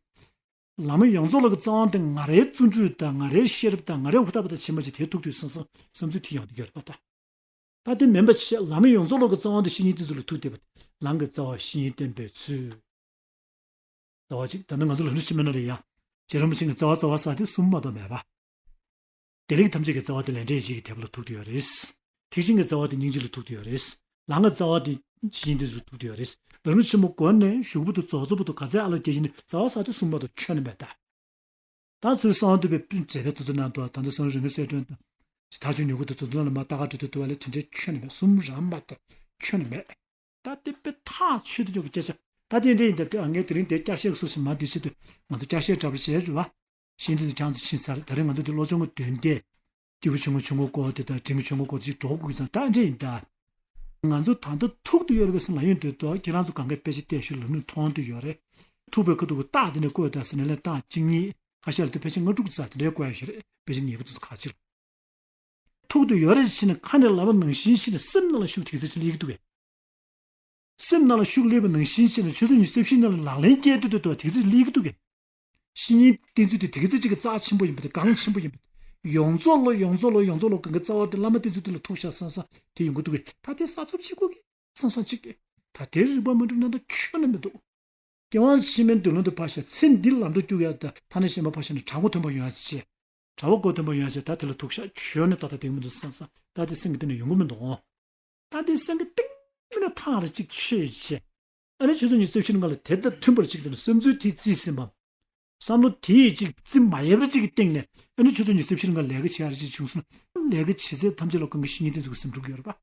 ལམ་ཡོངས་རྫོགས་ལ་གི་རྩ་བ་དེ་ང་རའི་བརྩོན་འགྲུས་དང་ང་རའི་ཤེས་རབ་དང་ང་རའི་ཧུར་ཐག་པ་དང་ཕྱིན་པ་ཅིག་དེ་ཐུག་དུས་བསམ་བསམ་བསམ་ཚུལ་དེ་ཡོང་དུ་ཡོད་རེད་པ་ད། ད་དེ་མིན་པ་བྱས་ལམ་ཡོངས་རྫོགས་ལ་གི་རྩ་བ་དེ་བཤེས་གཉེན་བསྟེན་ཚུལ་ལ་ཐུག་བསྡད་པ། ལམ་གྱི་རྩ་བ་བཤེས་གཉེན་བསྟེན་པའི་ཚུལ། རྩ་བ་གཅིག་ད་ནི་ང་ཚོ་ལམ་རིམ་ཕྱི་མ་ནང་ལ་ཡང་རྗེ་རིན་པོ་ཆེ་གི་རྩ་བ་རྩ་བ་ཟེར་དེ་གསུམ་མ་གཏོགས་མེད་པ། བདེ་ལེགས་ཐམས་ཅད་ཀྱི་རྩ་བ་དེ་ལས་འབྲས་གཅིག་གི་དེ་པོ་ལ་ཐུག་བསྡད་ཡོད་རེད། ཐེག་ཆེན་གྱི་རྩ་བ་དེ་སྙིང་རྗེ་ལ་ཐུག་བསྡད་ཡོད་རེད། ལམ་གྱི་རྩ་བ་དེ་བཤེས་གཉེན་བསྟེན་ཚུལ་ལ་ཐུག་བསྡད་ཡོད་རེད། ལམ་རིམ་ཆེན་མོ་སྒོ་ནས་གཞུག་པོ་དང་རྫོགས་ཚོགས་པོ་དང་ག་ཚད་ཨ་ལ་རྒྱས་ཀྱི་ནི་རྩ་བ་ཟེར་དེ་གསུམ་མ་གཏོགས་ཁྱོན་ནས་མེད་ད། ད་ཚུར་གསང་བ་འདུས་པའི་འགྲེལ་པའི་དུས་ཚོད་ནང་དུ་ད་ལྟ་གསང་བ་རིག་འཛིན་གསལ་སྒྲོན་དང་། ཐག་ཆོད་མྱུ་གུ་དང་དུ་དུ་ལ་མ་ལྟ་ག་འབྲི་དུ་དུ་བ་ལས་དེ་འདྲའི་ཁྱོན་ནས་མེད། གསུམ་རང་མ་གཏོགས་ཁྱོན་ནས་མེད། ད་དེ་དཔེ་ཐག་ཆོད་དུ་འཇོག་གི་སྐད་ཆ། ད་དེ་འདྲ་ཡིན་ད་དེ་ཨ་ངས་དེ་རིང་དེ་བསྐྱར་བཤད་ཀྱི་སུ་ཞིག་མ་འདི་བྱེད་དུས་ང་ཚོ་བསྐྱར་བཤད་འདྲ་པོ་བྱས་རེད་བ། ཤེས་འདི་དུ་ཆང་ཚོ་ཕྱིན་ཚར། ད་རེས་ང་ཚོ་དེ་བློ་སྦྱོང་གི་དོན་དེ། སྐྱེས་བུ་ཆུང་ངུ་ཆུང་ངུ་སྐོར་དེ་དང་འབྲིང་གི་ཆུང་ངུ་སྐོར་དེ་ཅིག་འགྲོ་དགོས་ཀྱི་ཙང་ད་འདྲ་ཡིན་ད། ང་ཚོ་ད་ལྟ་ཐུག་ཏུ་ཡོད་རེད་པས་སུ་ལ་ཡོང་དུས་དོ་ཁྱེད་རང་ཚོ་གང་གའི་དཔེ་ཆ་བལྟས་ཤོད་ལམ་ལུགས་མཐོང་དུ་ཡོད་རེད། ཐུག་པའི་ཁ་ཐུག་གི་རྟགས་དེ་འདྲ་བཀོད་ད་ཟེར་ནས་ལན་རྟགས་གཅིག་གཉིས་ཁ་ཤས་ལ་དེ་ཕལ་ཆེར་ལྔ་དྲུག་ཙམ་དེ་འདྲའི་བཀོད་ཡ་ཞིག་རེད། དཔེ་ཆ་ངེས་པ་དེ་ཚོ་ཁག་ཆེ་རེད། ཐུག་ཏུ་ཡོད་རེད་ཕྱིན་ནས་ཁ་ནས་ལབ་པ་ནང་བཞིན་ཕྱིན་ནས་སེམས་ནང་ལ་ཤུགས་དེ་ཚོ་ཅིག་སླེབས་ཀྱི་འདུག་གས། སེམས་ནང་ལ་ཤུགས་སླེབས་པ་ནང་བཞིན་ཕྱིན་ནས་ཆུ་ཚོད་ཉི་ཤུ་རྩ་བཞི་ནང་ལ་ལག་ལེན་སྐྱེལ་དུས་དུ་དུ་དེ་ཚོ་སླེབས་ཀྱི་འདུག་གས། བཤེས་གཉེན་བསྟེན་ཚུལ་དེ་དེ་ཚོ་ཅིག་གི་རྩ་ཆེན་པོ་ཡིན་པ་དེ་གང་ཆེན་པོ་ཡིན་པ་དེ། ཡོངས་རྫོགས་ལོ་ཡོངས་རྫོགས་ལོ་ཡོངས་རྫོགས་ལོ་གང་གི་རྩ་བ་དེ་བླ་མ་བསྟེན་ཚུལ་དེ་ལ་ཐུག་ཤག་བསམ་བསམ་དེ་ཡོང་གི་འདུག་གས། ད་དེ་གཟབ་གཟབ་བྱེད་དགོས་གི། བསམ་བསམ་གཅིག་གི། ད་དེར་རིག་པ་མ་འགྲིག་ན་ད་ཁྱོན་ནས་མི་འདུག་སྐྱེ་བ་ཕྱི་མའི་མདུན་ལམ་དུ་ཕར་བཞག་ཚེ་འདི་ལམ་འགྲོ་བཅུག་ཡ་ད་ཐ་ན་ཤེས་མ་ཕར་བཞག་ནས་གྲྭ་མགོ་མཐོན་པོ་ཡོང་ཡ་ཆེ། གྲྭ་བ་མགོ་མཐོན་པོ་ཡོང་ཡ་ཆེ། ད་དེ་ལ་ཐུག་ཤག་ཁྱོན་ནས་ད་ད་དེ་མི་འདུག་བསམ་བསམ་ད་དེ་སེམས་ཀྱི་སྟེང་ནས་ཡོང་གི་མི་འདུག་ད་དེ་སེམས་ཀྱི་སྟེང་ནས་ཐག་རེ་གཅིག་ཆོད་བྱས། ཨ་ནི་ཆུ་ཚོད་ཉི་ཤུ་རྩ་བཞི་ནང་ལ་དེ་ད་མཐུན་པར་གཅིག་དེ་ནས་བསམ་ཚུལ་དེ་རྩིས་ཟིན་པ། བསམ་བློ་དེ་གཅིག་རྩིས་མ་ཡལ་བར་གཅིག་གི་སྟེང་ནས་ཨ་ནི་ཆུ་ཚོད་ཉི་ཤུ་རྩ་བཞི་ནང་ལ་ལས་ཀ་བྱེད་ཡ་རེ་གཅིག་བྱུང་སོང་ན་ལས་ཀ་བྱེད་ཚད་ཐམས་ཅད་ལ་གང་གི་བཤེས་གཉེན་བསྟེན་ཚུལ་གྱི་སེམས་འགྲུབ་ཀྱི་ཡོད་རེད་པ།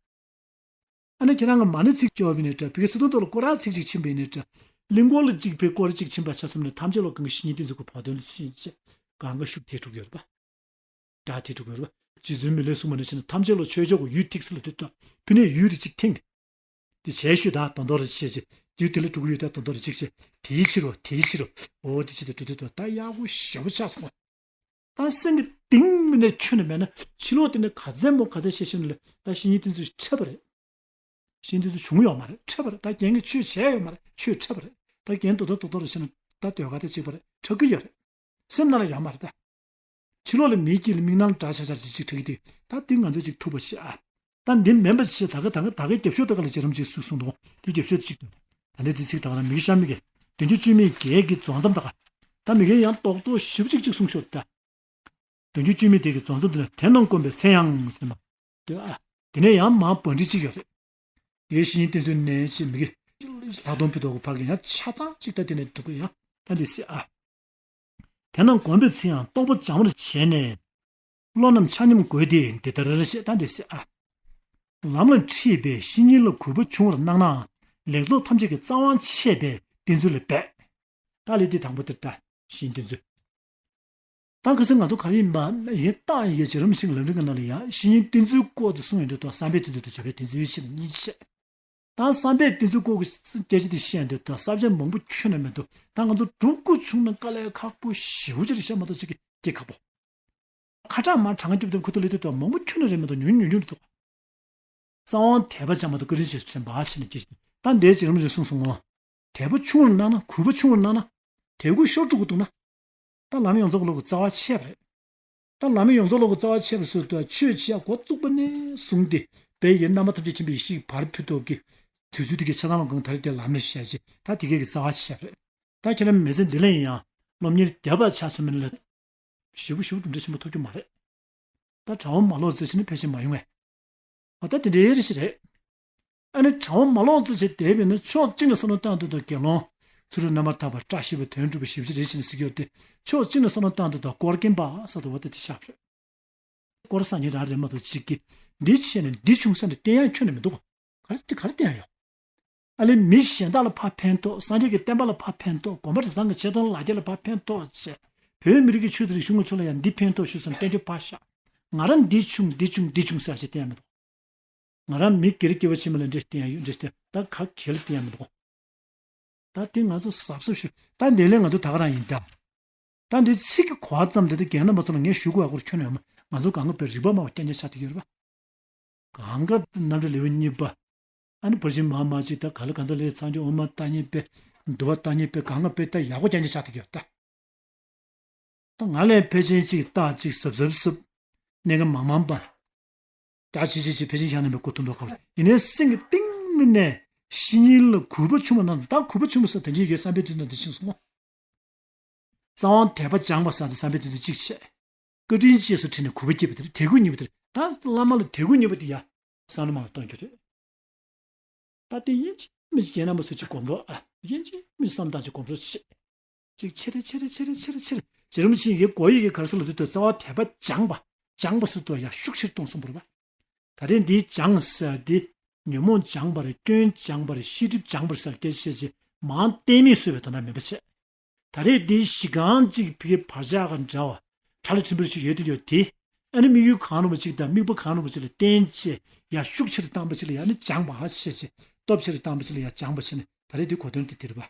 ཨ་ནི་ཁྱེད་རང་གི་མ་ཎི་ཚིག་སྐྱོར་བ་ཡིན་ནའི་འདྲ། བི་ཀའི་སི་ཏོ་ཏོ་ལ་སྐོར་ར་ཚིག་གཅིག་ཕྱིན་པ་ཡིན་ནའི་འདྲ། གླིང་སྐོར་ལ་གཅིག་ཕེབས་སྐོར་ར་གཅིག་ཕྱིན་པ་ཆ་མཚོན་ན་ཐམས་ཅད་ལ་གང་གི་བཤེས་གཉེན་བསྟེན་ཚུལ་གྱི་བོགས་འདོན་ལ་ཕྱིན་བྱས་གང་ག་ཤུགས་དེ་འགྲུབ་ཀྱི་ཡོད་རེད་པ། སྒྲ་དེ་འགྲུབ་ཀྱི་ཡོད་རེད་པ། རྗེ་བཙུན་མི་ལས་གསུངས་པ་ནང་བཞིན་ཐམས་ཅད་ལ་ཆོས་ཕྱོགས་ཀྱི་ཡུལ་ཐིག་སེ་ལ་དུས་དང་ཕུ་ནས་ཡུལ་དེ་གཅིག་ཐེངས། དེ་བྱས་ཤོད་ད་དོན་དོ་རེ་བྱས་ཅི། དུས་དེ་ལ་འགྲོ་གི་ཡོད་ད་དོན་དོ་རེ་གཅིག་བྱས། དེའི་ཕྱིར་རོ་དེའི་ཕྱིར་རོ། འོ་དེ་ཕྱིར་དུ་འགྲོ་དུས་དོ་ད་ཡག་པོ་ཞེ་པོ་ཆགས་སོང་བ། ད་སེམས་ཀྱི་གཏིང་མི་ནས་ཁྱོན་ནས་མེད་ན་ཕྱི་ལོགས་དེ་ནས་ག་ཚད་མོ་ག་ཚད་བཤད་ཤེས་ན་ལས་ད་བཤེས་གཉེན་བསྟེན་ཚུལ་འཕྲད་པ་རེད། བཤེས་གཉེན་བསྟེན་ཚུལ་བྱུང་ཡོད་མ་རེད། འཕྲད་པ་རེད། ད་རྒན་གྱིས་ཆོས་བྱས་ཡོད་མ་རེད། ཆོས་འཕྲད་པ་རེད། ད་རྒན་རྡོག་རྡོག་རྡོག་རྡོག་རེ་བྱས་ན་ད་ཟློས་གར་དེ་གཅིག་པ་རེད། འཕྲད་ཀྱི་ཡོད་རེད། སེམས་ནང་ལ་ཡོད་མ་རེད་ད། ཕྱི་ལོགས་ལ་མིའི་དཀྱིལ་ལ་མིག་ནང་འདྲ་ཆགས་ཆགས་ཅིག་ཅིག་ཁྲག་གི་དེ་ད་དེ་ང་ཚོས་ཅིག་ཐུབ་པ་བྱེད་ཨ། ད་འདི་མིན་པ་བྱེད་ད་ག་ད་ག་ད་གའི་རྒྱབ་ཤོག་ད་ག་ལ་བྱེད་རམ་ཅིག་སུས་གསུངས་འདུག་དེ་རྒྱབ་ཤོག་ཅིག་འདུག་ད་ནི་དེ་ཚིག་ད་ག་ལ་མི་གི་ཤ་མི་གི་བདུན་ཅུ་བཅུ་མེད་བརྒྱད་ཀྱི་རྫོགས་མཚམས་ད་ག་ད་མི་གི་ཡང་རྡོག་རྡོག་ཞིབ་ཅིག་ཅིག་གསུངས་ཤོག་ད། བདུན་ཅུ་བཅུ་མེད་བརྒྱད་ཀྱི་རྫོགས་མཚམས་དེ་ལ་དེ་རྣམས་བསྒོམས་པའི་ཚེ་ཡང་ཟེར་མ། དེ་ཨ། དེ་ནས་ཡང་མར་བ་འདྲི་ཅིག་ཡོད་རེད། ཡེ་ཤེས་གཏེར་མཛོད་ནས་ཅེས་མི་གི་ལྷག་མཐོང་ཕུད་དོ་གི་ཕར་གི་ཡང་ཆ་ཚང་ཅིག་ད་དེ་ནས་འདུག་གི་ཡང་ད་འདི་སྲིད་ཨ། དེ་རྣམས་བསྒོམས་པའི་ཚེ་ཡང་རྟོག་པ་སྦྱང་བར་བྱས་ནས། བློ་རྣམས་ཆ་མཉམ་བསྒོས་ཏེ་འདི་ལྟར་བྱས་ད་འདི་སྲིད་ཨ། ལམ་ལ་ཁྲིད་པའི་བཤེས་གཉེན་ལ་གུས་པ་ཆུང་བར་སྣང་ནའང་ལེགས་ཚོགས་ཐམས་ཅད་ཀྱི་རྩ་བ་ཆད་པའི་བསྟེན་ཚུལ་ལ་འབད། ད་ལས་འདི་དང་པོ་དེ་ལྟ་བཤེས་གཉེན་བསྟེན་ཚུལ། ད་ག་ཚོད་ང་ཚོ་ག་རེ་ཡིན་པ་ཡིན་རྟགས་ཡིན་གྱི་རྒྱུ་རམ་ཤིང་ལམ་རིམ་གྱི་ནང་ལ་ཡང་བཤེས་གཉེན་བསྟེན་ཚུལ་སྐོར་དུ་གསུངས་ཡོད་འདུག་དང་བསམ་པའི་བསྟེན་ཚུལ་དང་བྱ་བའི་བསྟེན་ཚུལ་ཞེས་གཉིས་བཤད། ད་བསམ་པའི་བསྟེན་ཚུལ་སྐོར་གྱི་སྐད་ཆ་དེ་བཤད་ཡོད་འདུག་དང་བསམ་བྱ་མང་པོ་ཁྱོན་ནས་མི་འདུག་ད་ང་ཚོ་སྒྲུབ་དགོས་བྱུང་ན་དཀའ་ལས་ཁག་པོ་ཞེ་པོ་ཅིག་རེད་བཤད་མ་གཏོགས་ཅིག་གི་སྐྱེ་ཁག་པོ། ཁ་གྲག་མ་གྲངས་ཀ་རྒྱབ་དེ་ཁུ་ཐུག་ལས་དུས་དང་མང་པོ་ཁྱོན་ནས་རེད་མི་འདུག་ཉུང་ཉུང་ཉུང་རེད་འདུག་རྩ་བ་དད་པ་ཅན་མ་གཏོགས་བཀའ་དྲིན་ཆེ་ཞེས་དྲན་པ་ཞེས་ནས་སྐྱེ་ཞིང་ད་འདས་ཀྱི་རིམ་བཞིན་གསུངས་སོང་ངོ་། དད་པ་ཆུང་བར་སྣང་ན་གུས་པ་ཆུང་བར་སྣང་ན། དད་གུས་ཤོར་འགྲོ་གི་འདུག་ན། ད་ལམ་ཡོངས་རྫོགས་ཀྱི་བློ་གི་རྩ་བ་ཆད་པ་རེད། ད་ལམ་ཡོངས་རྫོགས་བློ་གི་རྩ་བ་ཆད་པ་སོགས་དུ་ཆོས་བྱེད་ཡ་འགོ་བཙུགས་པ་ནས་བཟུང་སྟེ་བའི་ཡེ་རྣམ་པ་ཐམས་ཅད་མཁྱེན་པའི་ཡེ་ཤེས་ཀྱི་བར་ཕུད་ཐོག་གི་དུས་ཚོད་དེ་གའི་ཆ་ཚང་ལ་གང་ད་རེས་དེ་ལམ་ནས་བཤད་ཅེས་ད་དེ་གའི་གི་རྩ་བ་ཆད་པ་རེད། ད་ཁྱེད་རང་མི་ཚེ་འདི་ལ་ཡིན་ཡང་སློབ་གཉེར་རྒྱབ་པ་ཆགས་སོང་མིན་ལ། ཞེ་པོ་ཞེ་པོ་གྲུབ་འབྲས་ཆེན་པོ་ཐོབ་རྒྱུ་མ་རེད། ད་གྲྭ་བ་མ་ལོག་ཙམ་བྱས་ན་ཕལ་ཆེར་མ་ཡོང་ངས། འོ་ད་དེ་འདྲའི་རེ་ཞིག་རེད། ཨ་ནི་གྲྭ་བ་མ་ལོག་ཙམ་བྱས་བསྡད་པས་ན་ཕྱོགས་གཅིག་ནས་བསམ་བློ་བཏང་དུས་དང་དགེ་སློང་ ཚུ་རོལ་རྣམ་པར་དག་པ་བཀྲ་ཤིས་པའི་དོན་སྒྲུབ་པ་ཞེ་པོ་ཅིག་རེད་ཟེར་ནས་ཟེར་གྱི་ཡོད་དེ། ཕྱོགས་གཅིག་ནས་བསམ་བློ་བཏང་དུས་ད་དཀོར་སྐེམ་པ་ཟེར་དུས་བ་དེ་དེ་ཤག་རེད། དཀོར་སང་ཉིན་རང་རེད་མ་གཏོགས་གཅིག་གིས་འདི་བྱས་ནས་འདི་བྱུང་ས་ནས་བསྟན་ཡག་ཁྱོན་ནས་མི་འདུག་ག་ག་རེ་དེ་ག་རེ་བསྟན་ཡག་ཡོད། ཨ་ལས་མི་གཞན་དག་ལ་ཕར་ཕན་ཐོགས། སངས་རྒྱས་ཀྱི་བསྟན་པ་ལ་ཕར་ཕན་ཐོགས། དགོན་པ་གྲྭ་ཚང་གི་ཆེ་མཐོང་ལ་རྒྱ་ལ་ཕར་ཕན་ཐོགས་བྱས། བོད་མི་རིགས་ཀྱི་ཆོས་དང་རིག་གཞུང་གི་ཆོས་ལ་ཡང་འདི་ཕན་ཐོགས་ཞུ་བསམ་བསྟན་བཅོས་ཕར་བཞག་ང་རང་འདི་བྱུང་འདི་བྱུང་འདི་བྱུང་ཟེར་ཞིག་བསྟན་ཡག་མི་འདུག་ང་རང་མི་སྒེར་སྐྱེ་བ་ཕྱི་མ་ལ་འདྲེ་བསྟན་ཡག་ཡོད་འདྲེ་བསྟན་ད་ག་གེ་ལ་བསྟན་ཡག་མི་འདུག་ད་དེ་ང་ཚོ་གཟབ་གཟབ་ཞུ། ད་འདི་ལས་ང་ཚོ་ད་ག་རང་ཡིན་ད། ད་འདི་ཚིག་གི་གོ་བ་ཙམ་དེ་ད་རྒན་རྣམ་པ་ཚོ་ལ་ངས་ཞུ་དགོས་ཡག་སྐོར་ཁྱོན་ནས་ཡོད་མ། ང་ཚོ་གང་ག་པའི་རིག་པ་སྨྲ་བ་རྐྱང་རྐྱང་ཆགས་བསྡད་ཀྱི་ཡོད་རེད་པ། གང་ག་རྣམ་འགྲེལ་ལེའུ་གཉིས་པ། ཨ་ནི་བར་ཆེན་མ་མ་ཅིག་ད་ག་ལ་གང་ཚ་ལས་ཚང་ཆུ་འོ་མ་ལྟ་ཉེས་པས་འདུལ་བ་ལྟ་ཉེས་པས་གང་ག་པའི་ད་ཡག་པོ་རྐྱང་རྐྱང་ཆགས་བསྡད་ཀྱི་ཡོད་ད། ད་ང་ལས་ཕལ་ཆེན་གཅིག་རྟགས་གཅིག་གཟབ་གཟབ་གཟབ། གནད་འགག་མང་མང་པ། ད་ཅི་ཅི་ཅི་ཕལ་ཆེར་བཞག་ནས་མི་གོ་ཐུབ་མདོག་ཁ་པོ་ཡིན་ནའི་སེམས་ཀྱི་གཏིང་མི་ནས་བཤེས་གཉེན་ལ་གུས་པ་ཆུང་བ་ན་ད་གུས་པ་ཆུང་བ་ཟེར་དེ་འདྲའི་ཡི་གེ་བསམ་པའི་དུས་ན་འདི་ཤེས་སོང་ངོ་། རྩ་བ་དད་པ་སྦྱངས་པ་ཟེར་དེ་བསམ་པའི་དུས་ཚོད་གཅིག་བྱས། བཀའ་དྲིན་རྗེས་སུ་དྲན་ནས་གུས་པ་སྐྱེས་པ་དེར་དད་གུས་བརྙེས་པ་དེར་ད་བླ་མ་ལ་དད་གུས་བརྙེས་པ་དེ་ཡ། བསམ་བློ་མང་བཏང་རྒྱུ་རེད། ད་ལྟའི་ཡིན་གཅིག་མིན་གཅིག་རྒན་རྣམ་པ་ཚོས་གཅིག་གོམ་བགྲོད་ཨ། ཡིན་གཅིག་མིན་གཅིག་བསམ་བཏང་གཅིག་གོམ་བགྲོད་བྱེད། གཅིག་ཆེ་རེ་ཆེ་རེ་ཆེ་རེ་ཆེ་རེ་ཆེ་རེ། རྗེ་རིན་པོ་ཆེ་ཡི་གེ་གོ་ཡི་གེ་ག་རེ་ཟེར་ལབ་དུས་ད་རྩ་བ་དད་པ་སྦྱངས་པ། སྦྱངས་པ་ཟེར་དུས་ཡ་ཤུགས་ཆེར་གཏོང་གསུངས་པ་རེད་པ། ད་རེས་འདིའི་སྦྱངས་ཟེར་འདི་ཉོན་མོངས་སྦྱངས་པ་རེད། སྐྱོན་སྦྱངས་པ་རེད། ཤེས་སྒྲིབ་སྦྱངས་པ་རེད་ཟེར་སྐད་ཆ་བཤད་ཅིག་མང་གཏན་མེད་བཟོས་པའི་དོན་དག་མིན་པ་བྱས། ད་རེས་འདི་གཞི་རྐང་གཅིག་ཕ་གིའི་བར་ཆད་ག་འདྲ་བ། ཁྲ་ལ་ཁྲིམས་འབུལ་ཞིག་ཡོད་དུ་ཡོད་དེ། ཨ་ནི་དམིགས་ཡུལ་གང་རུང་བ་ཅིག་དང་དམིགས་པ་གང་རུང་བ་ཅིག་ལ་བརྟེན་བྱས་ཡ་ཤུགས་ཆེར་བཏང་པ་ཅིག་ལ་ཡ་ནི་སྦྱངས་པ་ཧ་ཤེས་བྱས་སྟོབས་ཆེར་བཏང་པ་ཅིག་ལ་ཡ་སྦྱངས་པ་བྱས་ནས་ད་རེས་འདི་གོ་དོན་དེ་དེ་རེད་པ།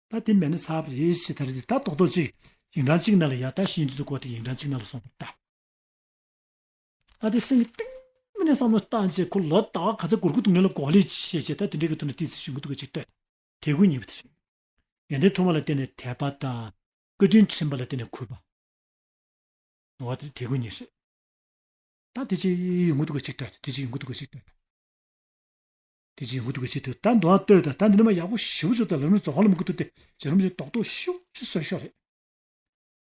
ད་དེ་མེད་ན་ཚར་བ་རེད་ཞེས་ད་རེས་འདི་ད་རྡོག་རྡོག་ཅིག་ཡིག་འབྲང་གཅིག་ནང་ལ་ཡ་ད་ཤེས་ཡོན་དེ་ཚོ་གོ་དེ་ཡིག་འབྲང་གཅིག་ནང་ལ་སོང་པ་ད། ཨ་དེ་སེམས་ཀྱི་གཏིང་མི་ནས་བསམ་བློ་བཏང་བྱས་ཁོ་ལོ་ཟླ་བ་ག་ཚོད་འགོར་གི་འདུག་ངེད་ལ་གོ་ལེ་བྱེད་བྱས་ད་དེ་འདྲའི་གི་ཐོག་ནས་ཏི་སི་ཞུ་གི་འདུག་གི་ཅིག་ལྟོས། དད་གུས་བརྙེས་པ་དེ་རེད། ཡོན་ཏན་ཐོབ་པ་ལ་བརྟེན་ནས་དད་པ་དང་། བཀའ་དྲིན་དྲན་པ་ལ་བརྟེན་ནས་གུས་པ། འོ་དེ་དད་གུས་བརྙེས་རེད། ད་དེ་ཅི་ཡོང་གི་འདུག་གི་ཅིག་ལྟོས། དེ་ཅི་ཡོང་གི་འདུག་གི་ཅིག་ལྟོས། དེ་ཅི་ཡོང་གི་འདུག་གི་ཅིག་ལྟོས། ད་འདུག་ཨ་ལྟོས། ད་ད་འདི་ནས་མ་ཡག་པོ་ཞེ་པོ་ཅིག་ད་ལམ་རིམ་རྫོགས་ཁ་ལ་མི་འགོ་ཐུབ་སྟེ་བྱེད་རིམ་ཅིག་རྡོག་རྡོག་ཞེ་པོ་ཅིག་བཟོས་ཤོག་རེད།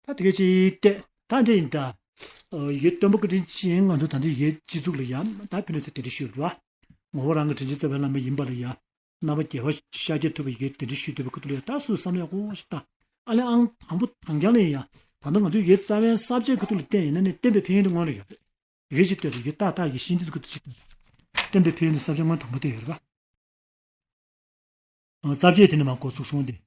ད་དེ་ག་ཅིག་བལྟས། ད་འདྲ་ཡིན་ད། ཡི་གེ་སྟོན་པ་བཀའ་དྲིན་ཅན་ང་ཚོ་ད་འདི་ཡི་གེ་སྤྱི་གཙུག་ལ་ཡ་ད་ཕན་ཚུན་དེ་འདྲ་ཞུས་པ། ངོ་བོ་རང་གི་དྲིན་ཅན་རྩ་བའི་བླ་མ་ཡིན་པ་ལ་ཡ། རྣམ་པ་རྒྱལ་བ་ཤཱཀྱ་ཐུབ་པ་ཡི་གེ་དེ་འདྲ་ཞུས་འདུག་པའི་ཁ་ཐུག་ལ་ཡ་ད་སུས་བསམ་ཡག་གོ་ཞིག་ད། ཨ་ལས་ཨང་དང་པོ་དང་རྐྱང་ལ་ཡ། ད་ལྟ་ང་ཚོའི་ཡི་གེ་རྩ་བའི་ས་བཅད་ཁ་ཐུག་ལ་བལྟས་ཡིན་ན་ནི་བསྟན་པའི་ཕན་ཡོན་དེ་སྔོན་ལ་ཡོད་རེད། ཡི་གེ་ཅིག་ལྟོས་རེད། ཡི་གེ་ཏག་ཏག་ཡི་གེ་ཤིང་འདི་ཚོ་ཁ་ཐུག་ཅིག་ལྟོས། བསྟན་པའི་ཕན་ཡོན་དེ་ས་བཅད་སྔོན་དང་པོ་དེ་ཡོད་རེད་པ། རྩ་བཅད་དེ་ནས་མར་འགོ་ཚུགས་སོང་སྟེ།